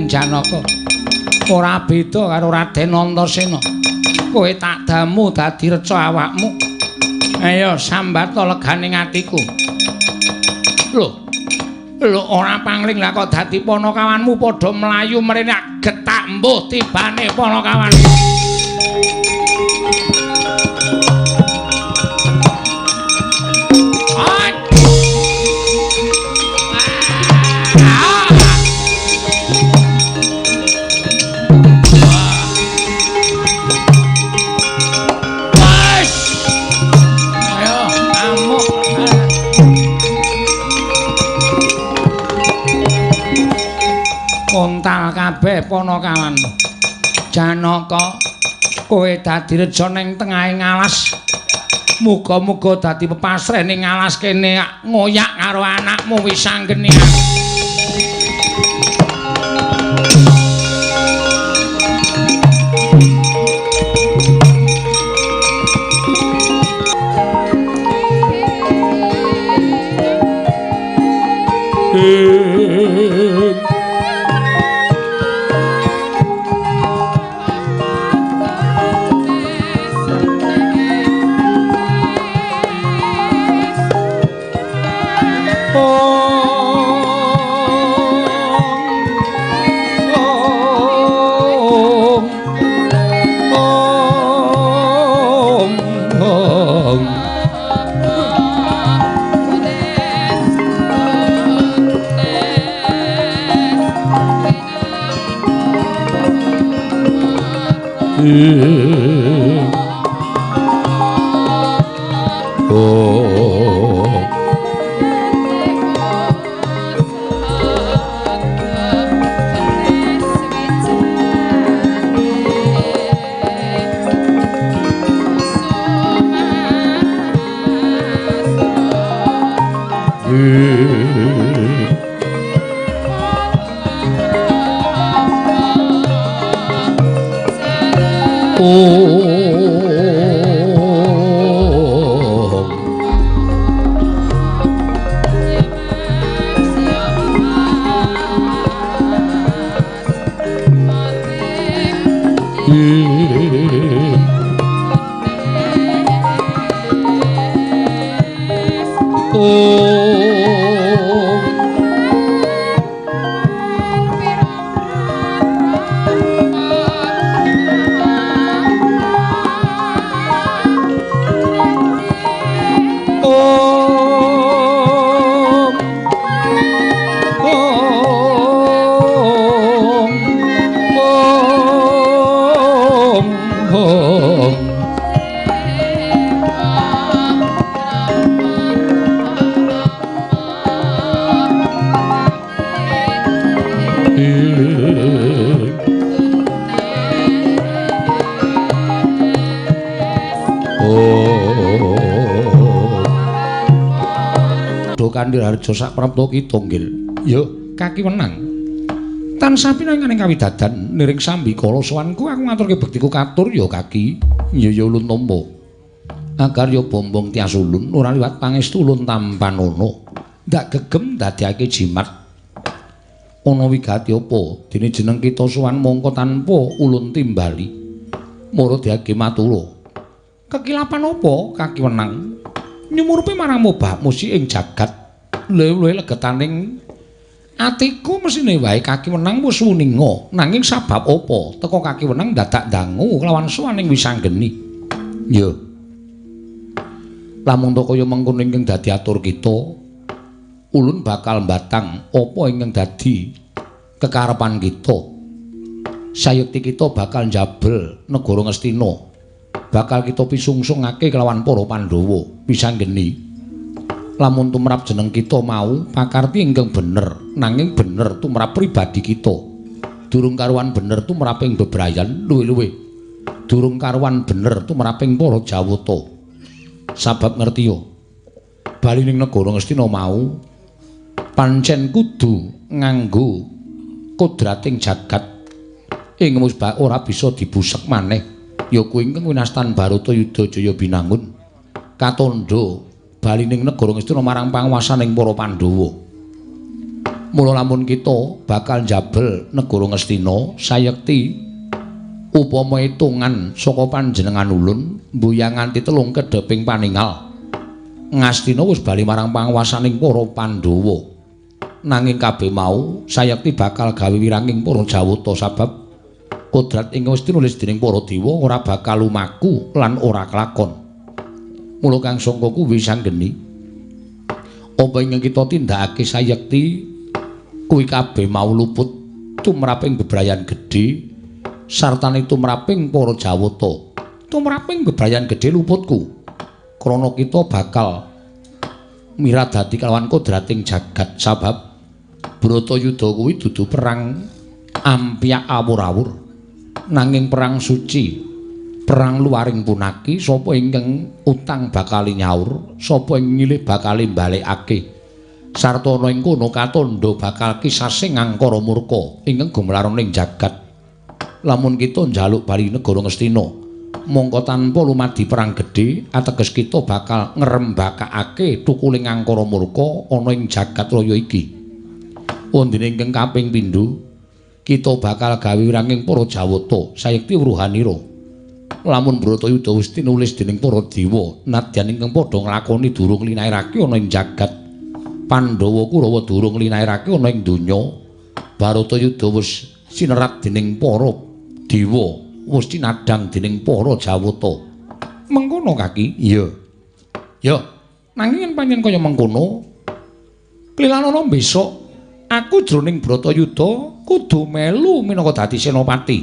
Janaka ora beda karo Raden Antasena. Kowe tak damu dadi reca awakmu. Ayo sambata legane atiku. Lho, lho ora pangling lah kok dadi panakawanmu padha mlayu mrene getak mbuh tibane panakawan. Kontal kabeh panakawan. Janaka, kowe dadi reja ning tengahing alas. Muga-muga dadi pepasreh ning alas kene ngoyak karo anakmu Wisanggeni. Kandirharja sak prapta kita nggih. Ya, kaki wenang. Tansah pinanganing kawidadan niring sambikala sowanku aku ngaturke bektiku katur ya kaki. Ya ya ulun tampa. Akarya bombong tias ulun ora liwat pangestu ulun tampanana. Ndak gegem dadekake jimat. Ana wigati apa dene jeneng kita sowan mongko tanpa ulun timbali. Mara diage matura. Kekilapan apa kaki wenang? Nyumurupe marang mobah musi ing jagat. Luwih legetaning atiku mesine wae kaki wenang wis wuninga, nanging sabab apa teka kaki wenang dadak dangu kelawan sowaning Wisanggeni. Ya. Lamun to kaya mengkono ingkang dadi atur kita, ulun bakal mbatang apa ingkang dadi kekarepan kita. Sayekti kita bakal njabel negara Ngastina. Bakal kita pisungsungake kelawan para Pandhawa. Wisanggeni. Lamun tumrap jeneng kita mau pakarti ingkang bener, nanging bener tumrap pribadi kita. Durung karuan bener tumrap ing bebrayan luwih-luwih. Durung karuan bener tumrap ing para Jawata. Sabab ngerti yo, bali ning negara Ngastina mau pancen kudu nganggo kodrating jagat ing musbah ora bisa dibusek maneh. Ya kuwi ingkang winastan Baratayuda Jaya Binangun katandha bali ning negara Ngastina marang panguwasaning para Pandhawa. Mula lamun kita bakal njabel negara Ngastina sayekti upama hitungan saka panjenengan ulun mbuyang nganti telung kedheping paningal Ngastina wis bali marang panguwasaning para Pandhawa. Nanging kabeh mau sayekti bakal gawe wiranging para Jawata sabab kodrat ingkang wis tinulis dening para dewa ora bakal lumaku lan ora kelakon. Mula kang sangka kuwi Wisanggeni, apa ingkang kita tindakake sayekti kuwi kabeh mau luput tumraping bebrayan gedhe sartane tumraping para Jawata. Tumraping bebrayan gedhe luputku krana kita bakal miradati kelawan kodrating jagat sabab Bratayuda kuwi dudu perang ampyak awur-awur, nanging perang suci, perang luaring punaki. Sapa ingkang utang bakal nyaur, sapa ing nyilih bakal mbalekake. Sarta ana ing kono katandha bakal kisasing angkara murka ingkang gumlaron ing jagat. Lamun kita njaluk bali negara Ngastina, mongko tanpa lumadi perang gedhe, ateges kita bakal ngrembakakake tukuling angkara murka ana ing jagat raya iki. Wondene ingkang kaping pindho, kita bakal gawe wiranging para Jawata sayekti wuruhanira. Lamun Bratayuda wis tinulis dening para dewa, nadyan ingkang padha nglakoni durung linairake ana ing jagat. Pandhawa Kurawa durung linairake ana ing donya. Bharatayuda wis sinerat dening para dewa, wis cinadhang dening para Jawata. Mengkono kaki? Iya. Ya, nanging yen pancen kaya mengkono, klilanana besok aku jroning Bratayuda kudu melu minangka dadi senopati.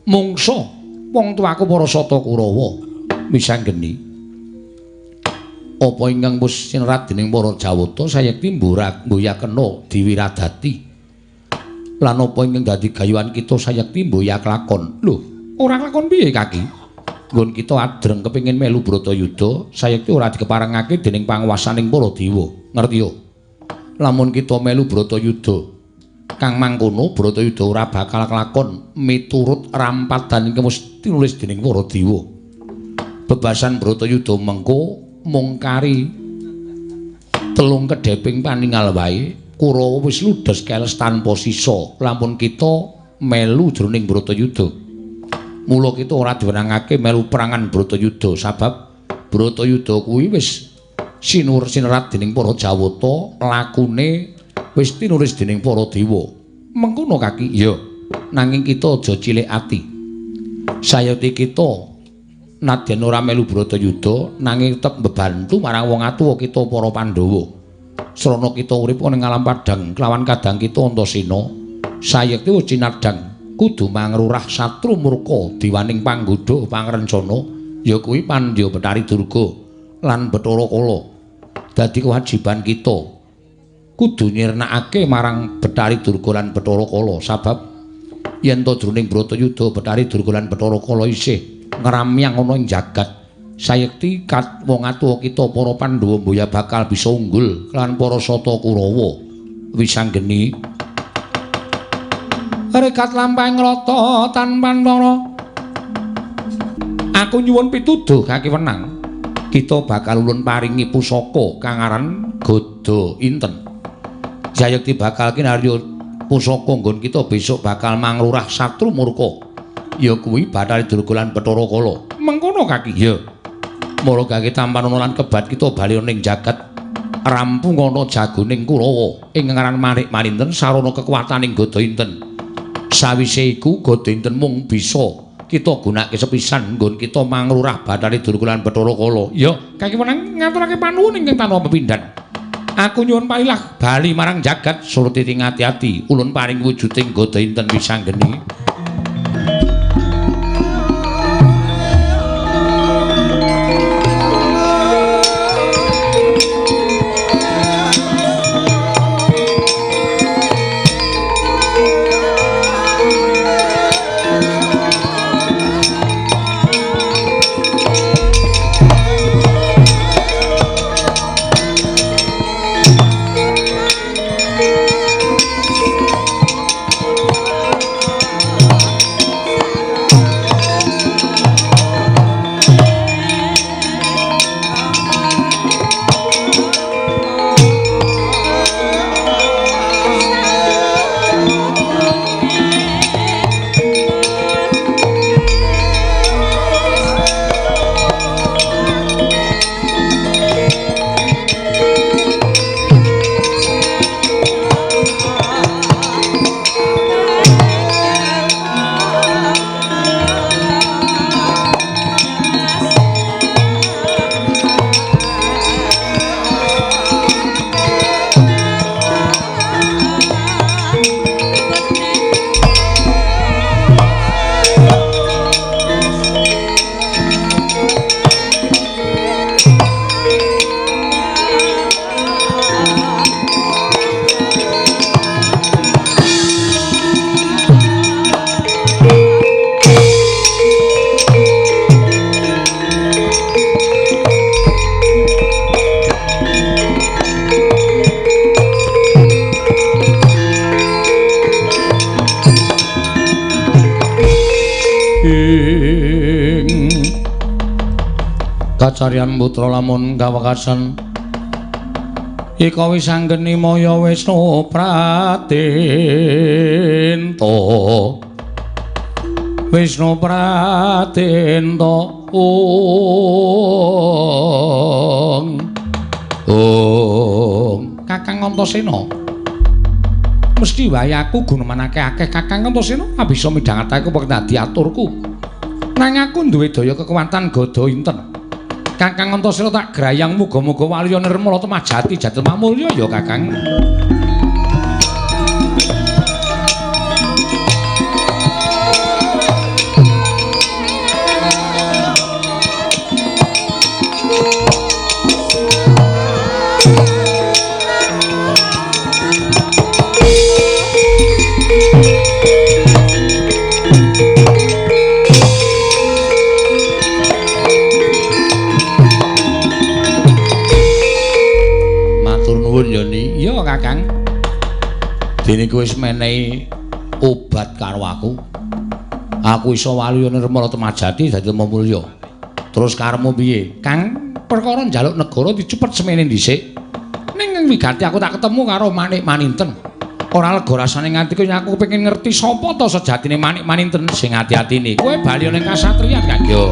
Mungsa wong tuaku para Sata Kurawa. Wisanggeni, apa ingkang wis sinerat dening para Jawata sayekti mboyakena diwiradati. Lan apa ingkang dadi gayuhan kita sayekti mboyak lakon. Lho, ora lakon piye kaki? Nggon kita adreng kepengin melu Bratayuda sayekti ora dikeparengake dening panguwasaning para dewa. Ngerti yo? Lamun kita melu Bratayuda Kang mangkono Bratayuda ora bakal kelakon miturut rampadan ingkang wis tinulis dening para dewa. Bebasan Bratayuda mengko mung kari telung kedheping paningal wae, Kurawa wis ludes keles tanpa sisa lamun kita melu jroning Bratayuda. Mula kita ora diwenangake melu perangan Bratayuda sabab Bratayuda kuwi wis sinur sinerat dening para Jawata, lakune wis tinulis dening para dewa. Mengkono kaki? Iya. Nanging kita aja cilik ati. Sayekti kita nadyan ora melu Bratayuda nanging tetep mbebantu marang wong atuwa kita para Pandhawa. Srana kita urip ana ing alam padhang kelawan kadang kita Antasena, sayekti wis cinadhang kudu mangrurah satru murka diwaning panggodha pangrencana ya kuwi Pandya Bathari Durga lan Bathara Kala. Dadi kewajiban kita kudu nyirnakake marang Bathari Durga lan Bathara Kala sabab yen to jroning Bratayuda Bathari Durga lan Bathara Kala isih ngramyang ana ing jagat, sayekti kat wong atuwa kita para Pandhawa mboya bakal bisa unggul lan para Sata Kurawa. Wisanggeni rekat lampahing rata tanpa antara. Aku nyuwun pituduh kaki wenang. Kita bakal ulun paringi pusaka kang aran Gada Inten. Jayekti bakal kinarya pusaka nggon kita besok bakal mangrurah satru murka. Ya kuwi Bathari Durga lan Bathara Kala. Mengkono kaki? Ya. Mula kaki tampan lan kebat kita bali ning jagat rampung ana jagoning Kurawa ing ngaran Manik Maninten sarana kekuataning Gada Inten. Sawise iku Gada Inten mung bisa kita gunakake sepisan nggon kita mangrurah Bathari Durga lan Bathara Kala. Ya, kaki wenang ngaturake panuwun ingkang tanpa pepindhan. Aku nyuwun palilah bali marang jagat surti ati-ati ulun paring wujuding Gada Inten Wisanggeni. Kacarian putra lamun kawekasan ika wis anggeni maya Wisnu Pratento Wisnu Pratento ong ong Kakang Antasena mesti wae aku gunemanake akeh Kakang Antasena bisa midhangetake apa dadi aturku nang aku duwe daya kekuatan Gada Inten. Kakang Antasena tak grayang muga-muga waluya nirmala temajati jatel mamulya ya Kakang. Iya Kakang. Kowe wis menehi obat karo aku. Aku iso waluya nirmala temajati dadi mulya. Terus karepmu piye? Kang, perkara njaluk negara dicepet semene dhisik. Ning wigati aku tak ketemu karo Manik Maninten. Ora lega rasane nganti kowe aku kepengin ngerti sapa ta sejatine Manik Maninten sing ati-atine. Kowe bali ning kasatriyan, Kang Yo.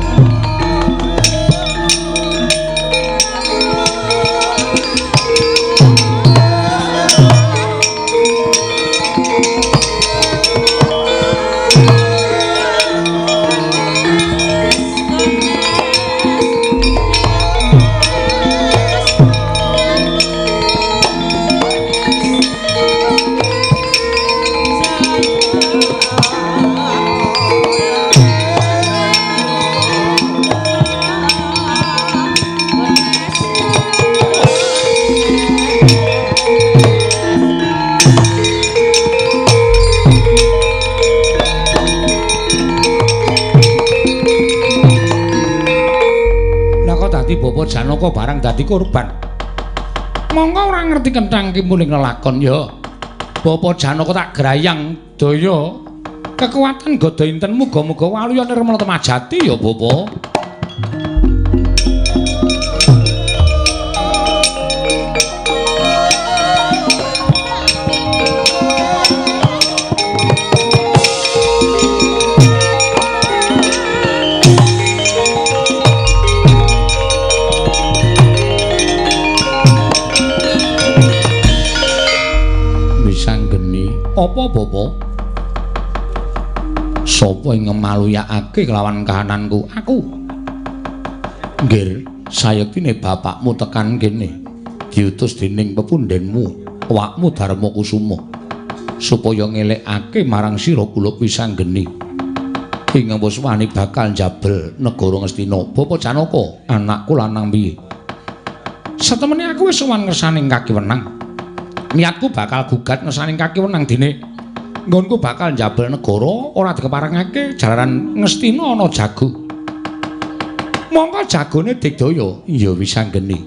Bapak Janaka barang dadi korban. Monggo ora ngerti kenthang kimuling lelakon ya. Bapak Janaka tak grayang daya kekuatan gada inten muga-muga waluya nirmala temajati ya Bapak. Apa Bapak? Sapa ing ngemaluyakake kelawan kahananku? Aku. Nggir, sayektine bapakmu tekan kene diutus dening pepundhenmu, awakmu Darma Kusuma, supaya ngelekake marang sira kula Wisanggeni. Ing wis wani bakal njabel negara Ngastina. Bapak Janaka, anakku lanang piye? Satemene aku wis sowan ngersaning kakiwenang. Niatku bakal gugat ngersaning kakiwenang dene nggonku bakal njabel negara ora dikeparengake jalaran Ngastina ana jago. Mongko jagone digdaya. Iya Wisanggeni.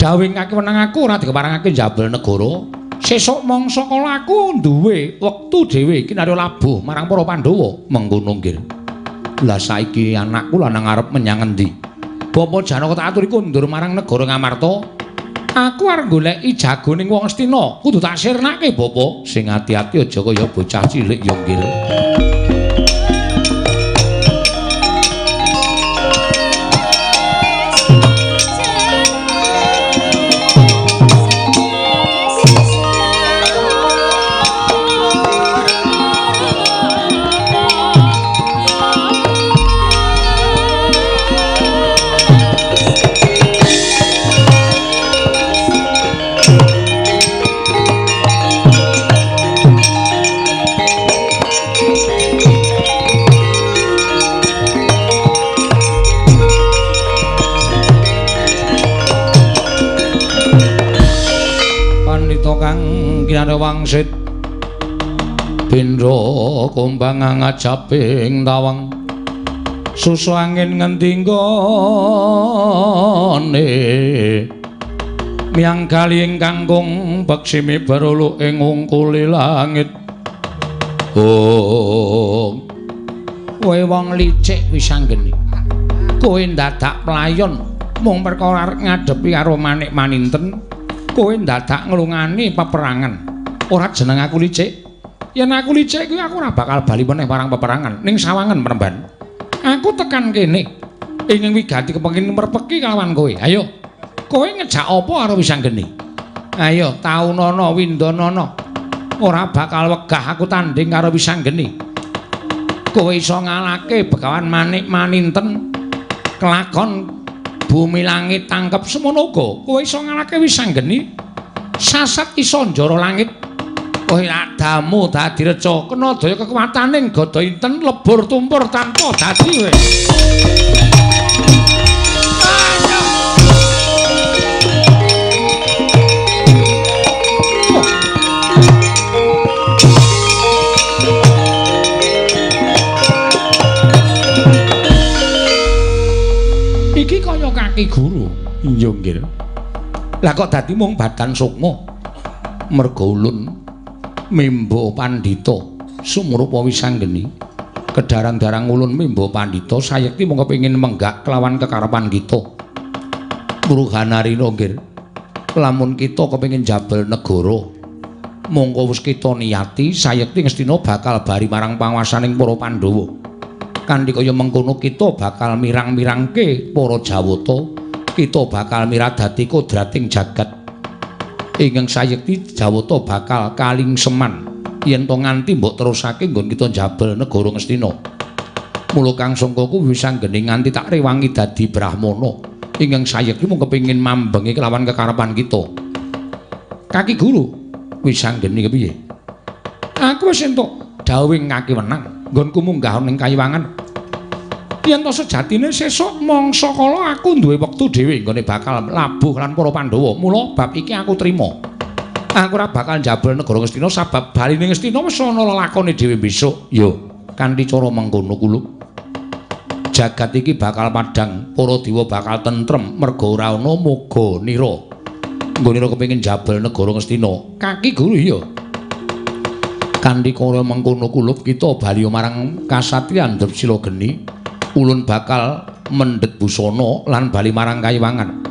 Dawuh kakiwenang aku ora dikeparengake njabel negara. Sesuk mangsa kala aku duwe wektu dhewe kinarya labuh marang para Pandhawa. Mengkono nggih. Lah saiki anakku lanang arep menyang endi? Bapak Janaka tak aturi kondur marang negara Ngamarta. Aku arep goleki jagoning wong Ngastina, kudu tak sirnake Bapak. Sing ati-ati aja kaya bocah cilik ya nggih. Wangsit bendra kumbang ngajaping tawang susu angin ngendi nggone miyang kali ingkang kung beksimi berulu ing ungkuli langit. Oh, kowe wong licik Wisanggeni, kowe ndadak playon mung perkara arep ngadepi karo Manik Maninten, kowe ndadak nglungani peperangan. Ora jeneng aku licik. Yen aku licik kuwi aku ora bakal bali meneh marang peperangan ning sawangan Premban. Aku tekan kene ingin wigati kepengin merpeki kalawan kowe. Ayo. Kowe ngejak apa karo Wisanggeni? Ayo taunana windanana. Ora bakal wegah aku tanding karo Wisanggeni. Kowe iso ngalahke Begawan Manik Maninten kelakon bumi langit tangkep semono uga. Kowe iso ngalahke Wisanggeni sasat iso njara langit. Kowe adamu dadi reca kena daya kekuwataning gada inten lebur tumpur tanpa dadi kowe. Iki kaya kaki guru. Iya nggih. Lah kok dadi mung badan sukma? Merga ulun Mimbo Pandhita sumrupa wisanggeni. Kedarang-darang ulun Mimbo Pandhita sayekti mung kepengin menggak kelawan kekarepan kita. Muruhanarina nggih. Lamun kita kepengin jabel negara, mongko wis kita niyati sayekti Ngastina bakal bari marang panguwasaning para Pandhawa. Kanthi kaya mengkono kita bakal mirang-mirangke para Jawata, kita bakal miradati kodrating jagat. Ingkang sayekti Jawata bakal kalingseman yen to nganti mbok terusake nggon kita njabel negara Ngastina. Mula Kang Sangkaku wis anggene nganti tak rewangi dadi brahmana. Ingkang sayekti mung kepengin mambengi kelawan kekarepan kita. Kaki guru wis anggene kepiye? Aku wis entuk dawuhing kaki wenang nggonku munggah ning kayiwangan. Yen to sejatine sesuk mangsa kala aku duwe wektu dhewe nggone bakal labuh lan para Pandhawa. Mula bab iki aku trima. Aku ora bakal njabel negara Ngastina sabab baline Ngastina wis ana lelakone dhewe besok. Yo, kanthi cara mengkono kulo. Jagat iki bakal padhang, para dewa bakal tentrem merga ora ana moga nira. Nggone ora kepengin njabel negara Ngastina. Kaki guru iya. Kanthi cara mengkono kulup kita bali marang kasatriyan Drupsila Geni. Ulun bakal mendhet busana lan bali marang kayiwangan.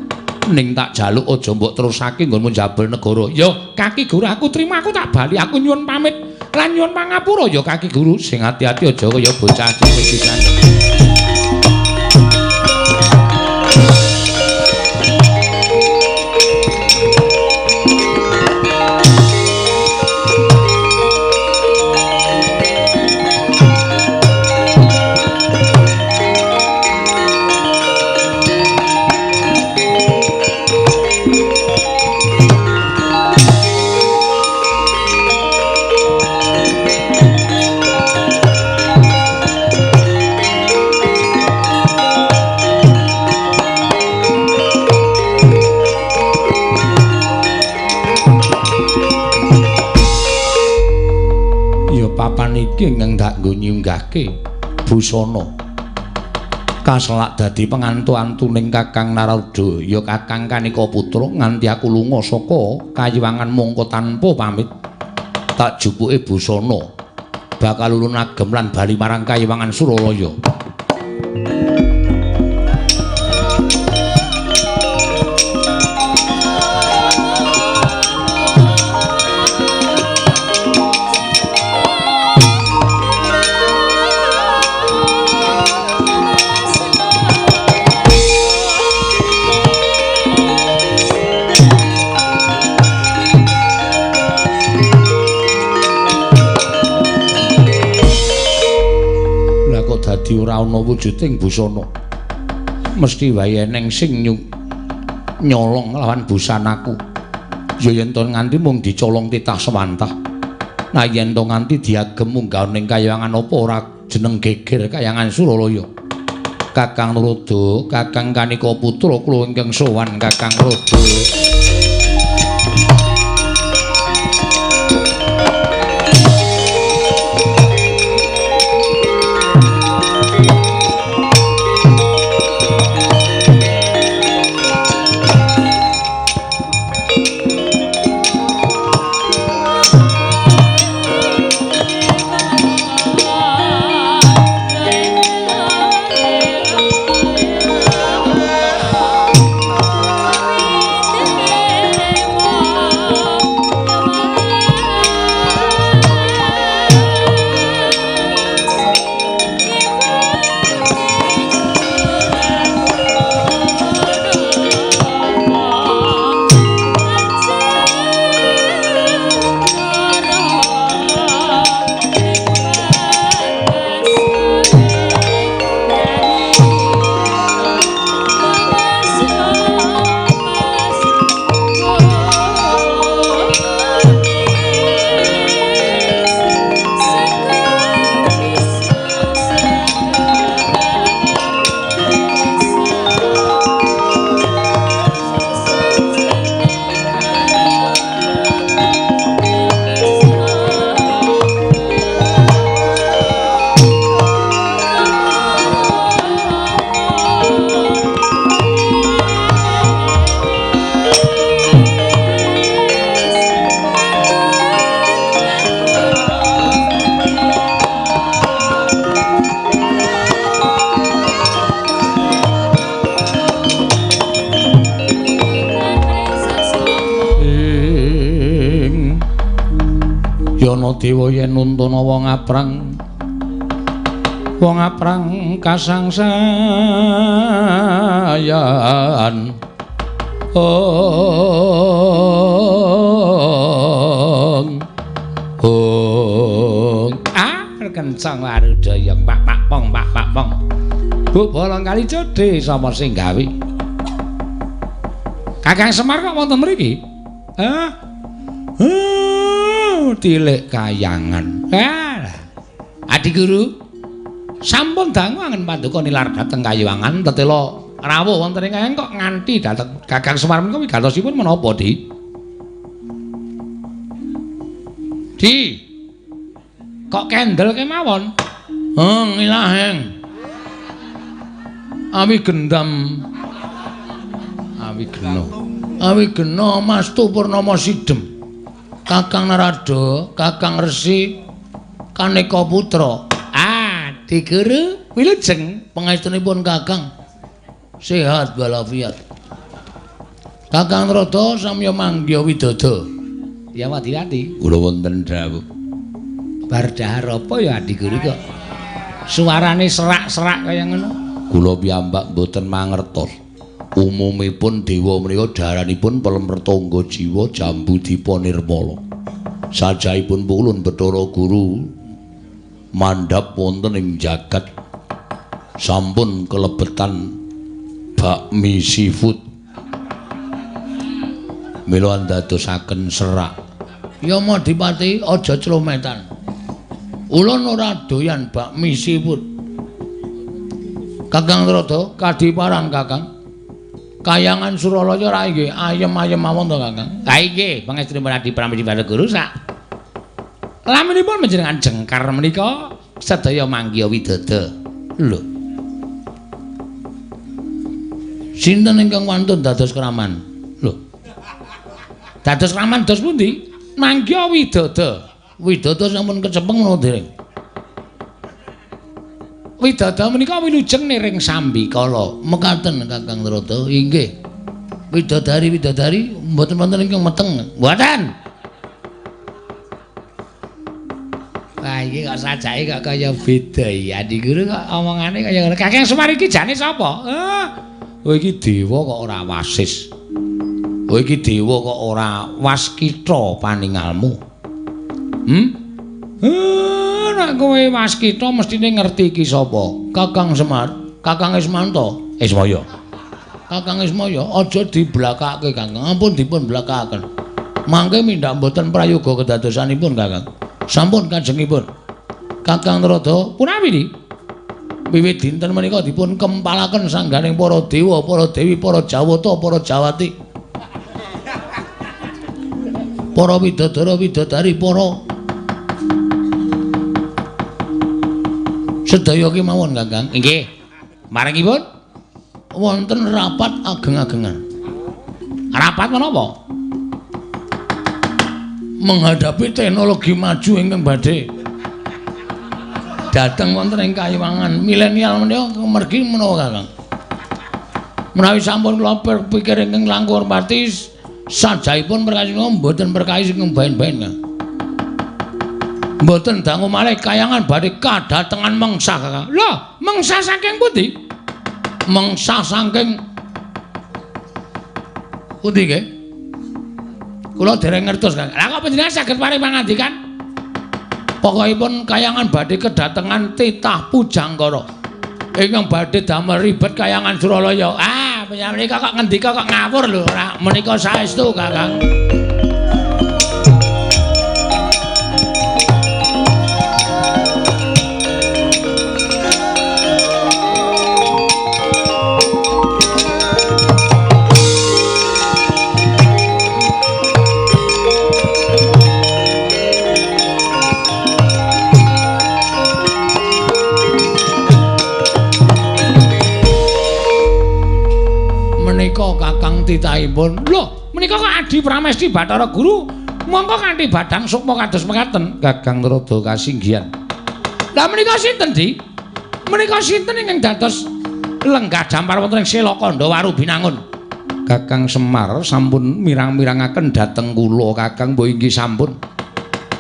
Ning tak jaluk aja mbok terusake nggonmu njabel negara. Ya kaki guru aku trima, aku tak bali, aku nyuwun pamit lan nyuwun pangapura ya kaki guru. Sing ati-ati aja kaya bocah cilik pisan. Papan iki ingkang tak nggo nyunggahke busana kaselak dadi pengantu-antuning Kakang Narada ya Kakang Kanika Putra nganti aku lunga saka kayiwangan mongko tanpa pamit tak jupuke busana bakal ulun agem lan bali marang kayiwangan Suralaya. Dadi ora ana wujuding busana. Mesti wae eneng sing nyolong lawan busanaku. Ya yen to nganti mung dicolong titah sewantah. Nah yen to nganti diagem munggah ning kayangan apa ora jeneng geger kayangan Suralaya. Kakang Narada, Kakang Kanika Putra kula ingkang sowan Kakang Narada. Dewa yen nuntuna wong aprang. Wong aprang kasangsayan. Ong. Ong. Ah, kencang warudaya pak pak pong pak pak pong. Bu bolong kali jodhe sapa sing gawe? Kakang Semar kok wonten mriki? Hah? Tilik kayangan. Ah. Adi guru, sampun dangu angen paduka nilar dhateng kayangan tetela rawuh wonten ing kayangan kok nganti dhateng Kakang Semar menika wigatosipun menapa, Di? Di. Kok kendel kemawon? Heng ilaheng. Awi gendam. Awi gena. Awi gena Mastu Purnama Sidem. Kakang Narada, Kakang Resi Kaneka Putra. Ah, Adi Guru, wilujeng pangestunipun Kakang. Sehat walafiat. Kakang Narada samya manggiha widodo. Ya wati-wati. Kula wonten dawuh. Bar dahar apa ya Adi Guru kok suarane serak-serak kaya ngono? Kula piyambak mboten mangertos. Umumipun dewa menika daranipun pelem retangga jiwa jambu dipa nirmala. Sajaipun pulun Bathara Guru mandhap wonten ing jagat sampun kelebetan bakmi seafood. Mila andadosaken serak. Ya Madipati aja clometan. Ulun ora doyan bakmi seafood. Kakang Narada kadiparan Kakang. Kayangan Suralaya ra nggih ayem-ayem mawon to Kakang. Ha inggih pangestunipun Adi Pramesti Bathara Guru sak laminipun panjenengan jengkar menika sedaya manggiha widodo. Lho. Sinten ingkang wantun dados kraman? Lho. Dados kraman dos pundi? Manggiha widodo. Widodo sampun kecepeng menapa dereng? Widodo menika wilujeng niring sambikala. Mekaten Kakang Narada. Inggih. Widodari-widodari mboten wonten ingkang meteng. Mboten. Wah iki kok sajake kok kaya beda iki. Adi Guru kok omongane kaya ngono. Kakang Semar iki jane sapa? Oh iki dewa kok ora wasis. Oh iki dewa kok ora waskita paningalmu. Nek kowe waskita mestine ngerti iki sapa? Kakang Semar, Kakang Ismanto, Ismaya. Kakang Ismaya aja diblakake Kakang, ampun dipun blakaken. Mangke mindhak mboten prayoga kedadosanipun Kakang. Sampun kajengipun. Kakang Narada punawi niki? Wiwit dinten menika dipun kempalaken sangganing para dewa, para dewi, para jawata, para jawati. Para widodara, widodari, para sedaya kemawon Kakang. Inggih. Marangipun wonten rapat ageng-agengan. Rapat menapa? Menghadapi teknologi maju ingkang badhe dhateng wonten ing kayiwangan milenial menika mergi menapa Kakang? Menawi sampun kula pikir ingkang langkung hormati sajaipun perkawis mboten perkawis ingkang baen-baen Kang. Mboten dangu malih kayangan badhe kadatengan mengsa Kakang. Lho, mengsa saking pundi? Mengsa saking pundi nggih? Kula dereng ngertos Kakang. Lah kok panjenengan saged paring pangandikan? Pokokipun kayangan badhe kedatengan titah Pujangkara ingkang badhe damel ribet kayangan Suralaya. Ah, panjenengan menika kok ngendika kok ngawur lho ora menika saestu Kakang. Kakang titahipun. Lho, menika kok Adi Pramesti Bathara Guru mongko kanthi badang sukma kados mekaten. Kakang Narada kasinggihan. Lah menika sinten, Di? Menika sinten ingkang dados lenggah dampar wonten ing Selakandha Waru Binangun? Kakang Semar sampun mirang-mirangaken dhateng kula, Kakang mbok inggih sampun.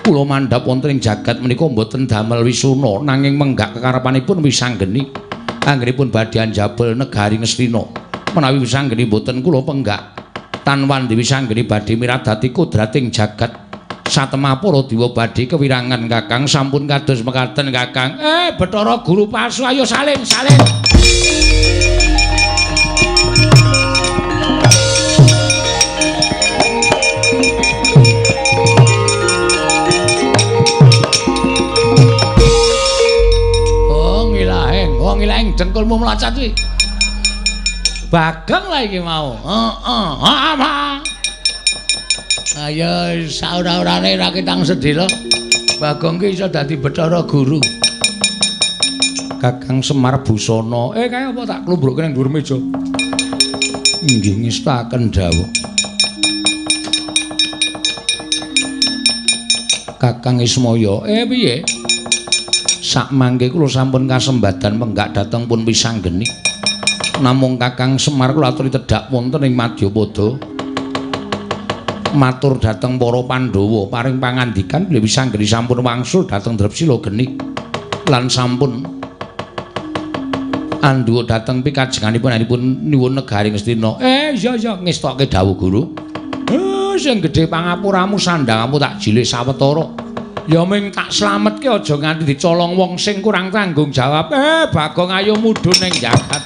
Kula mandhap wonten ing jagat menika mboten damel wisuna nanging menggak kekarepanipun Wisanggeni. Anggenipun badhe anjabel negari Ngastina. Menawi Wisanggeni mboten kula penggak, tanwandi Wisanggeni badhe miradati kodrating jagat. Satemah para dewa badhe kewirangan Kakang sampun kados mekaten Kakang. Bathara Guru palsu ayo salin salin. Ngilaheng dengkulmu melacat kuwi. Bagong lah iki mau. Heeh. Heeh. Ayo saora-orane ra ketang sedhela. Bagong ki iso dadi Bathara Guru. Kakang Semar Busana. Kae apa tak klumbrukke nang dhuwur meja. Nggih ngestaken dawuh. Kakang Ismaya, piye? Sakmangke kula sampun kasembadan menggak dhateng pun Wisanggeni. Namung Kakang Semar kula aturi tedhak wonten ing Madyapada. Matur dhateng para Pandhawa paring pangandikan bilih Wisanggeni sampun wangsul dhateng Drepsila Geni lan sampun andhuwa dhateng pikajenganipun anipun nyuwun negari Ngastina. Iya iya ngestokke dawuh guru. Sing gedhe pangapuramu sandhangamu tak jilih sawetara. Ya ming tak slametke aja nganti dicolong wong sing kurang tanggung jawab. Bagong ayo mudhun ning jagat.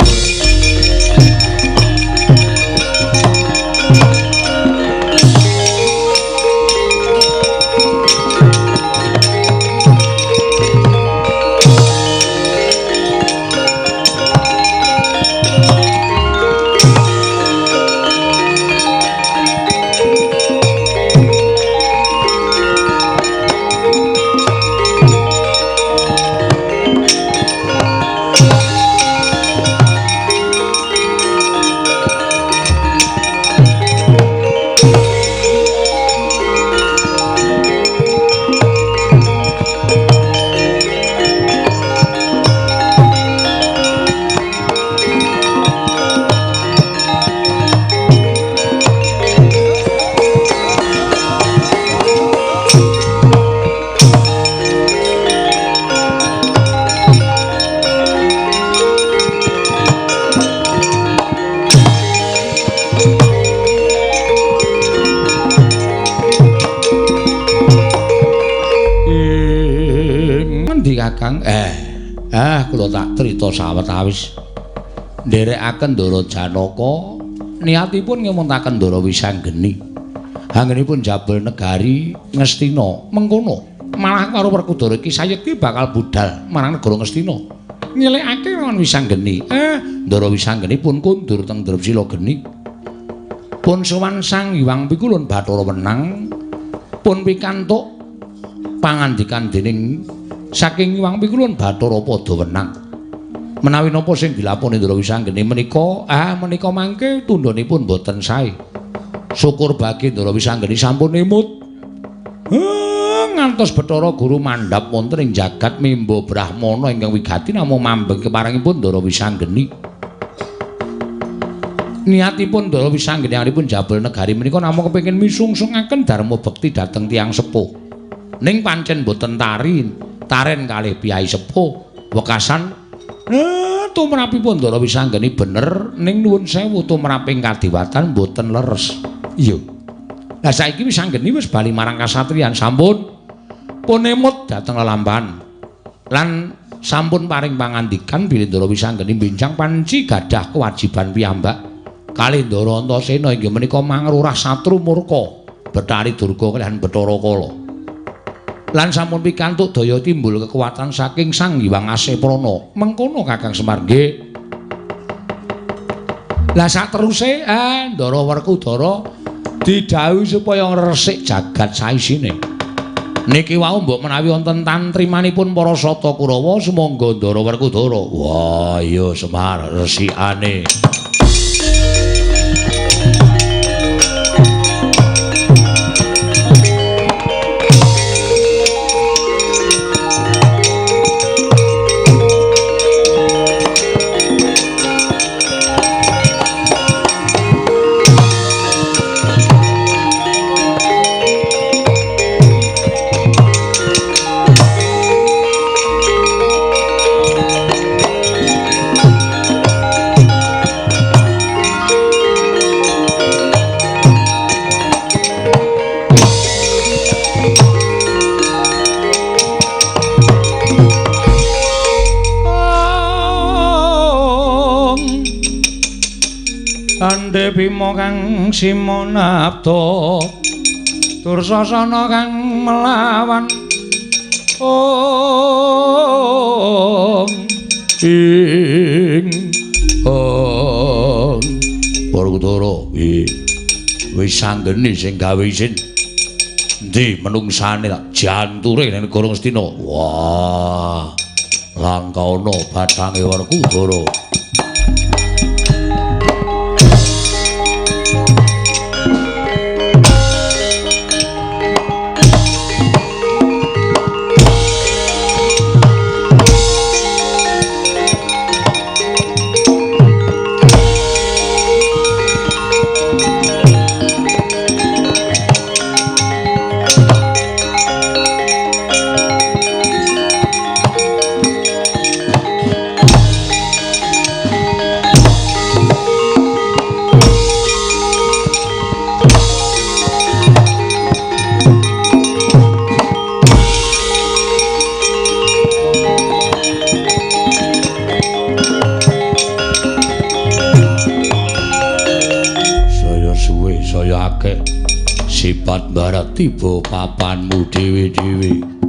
Kakang, kula tak crita sawetawis. Nderekaken Ndara Janaka niatipun ngemuntaken Ndara Wisanggeni. Anggenipun jabel negari Ngastina mengkono. Malah karo Werkudara iki sayekti bakal budal marang negara Ngastina. Nyelekake lawan Wisanggeni. Ndara Wisanggeni pun kundur teng Drepsila Geni. Pun sowan Sang Hyang Pikulun Bathara Wenang pun pikantuk pangandikan dening saking Hyang Pikulun Bathara Padha Wenang. Menawi napa sing dilaponi Ndara Wisanggeni menika, menika mangke tundhonipun boten sae. Syukur bagi Ndara Wisanggeni sampun emut. Ngantos Bathara Guru mandhap wonten ing jagat mimba brahmana ingkang wigati namung mambeng keparengipun Ndara Wisanggeni. Niatipun Ndara Wisanggeni anggenipun jabel negari menika namung kepengin misungsungaken dharma bekti dhateng tiyang sepuh. Ning pancen boten taren kalih piyai sepuh wekasan tumrapipun Ndara Wisanggeni bener ning nuwun sewu tumraping kadiwatan boten leres. Iya. Lah saiki Wisanggeni wis bali marang kasatriyan sampun pun emut dhateng lelampahan lan sampun paring pangandikan bilih Ndara Wisanggeni benjang panci gadah kewajiban piyambak kalih Ndara Antasena inggih menika mangrurah satru murka Bathari Durga kalihan Bathara Kala. Lan sampun pikantuk daya timbul kekuatan saking Sang Hyang Aseprana. Mengkono Kakang Semar nggih. Lah sateruse Ndara Werkudara didhawuhi supaya ngresik jagat saisine. Niki wau mbok menawi wonten tantrimanipun para Sata Kurawa sumangga Ndara Werkudara. Wah iya Semar resikane. Ande Bima kang simonabda Dursasana kang melawan ong ing ong. Werkudara wis anggene sing gawe isin. Endi menungsane tak janture ning negara Ngastina. Wah, langka ana bathange Werkudara. Sifat barat tiba papanmu dhewe-dhewe.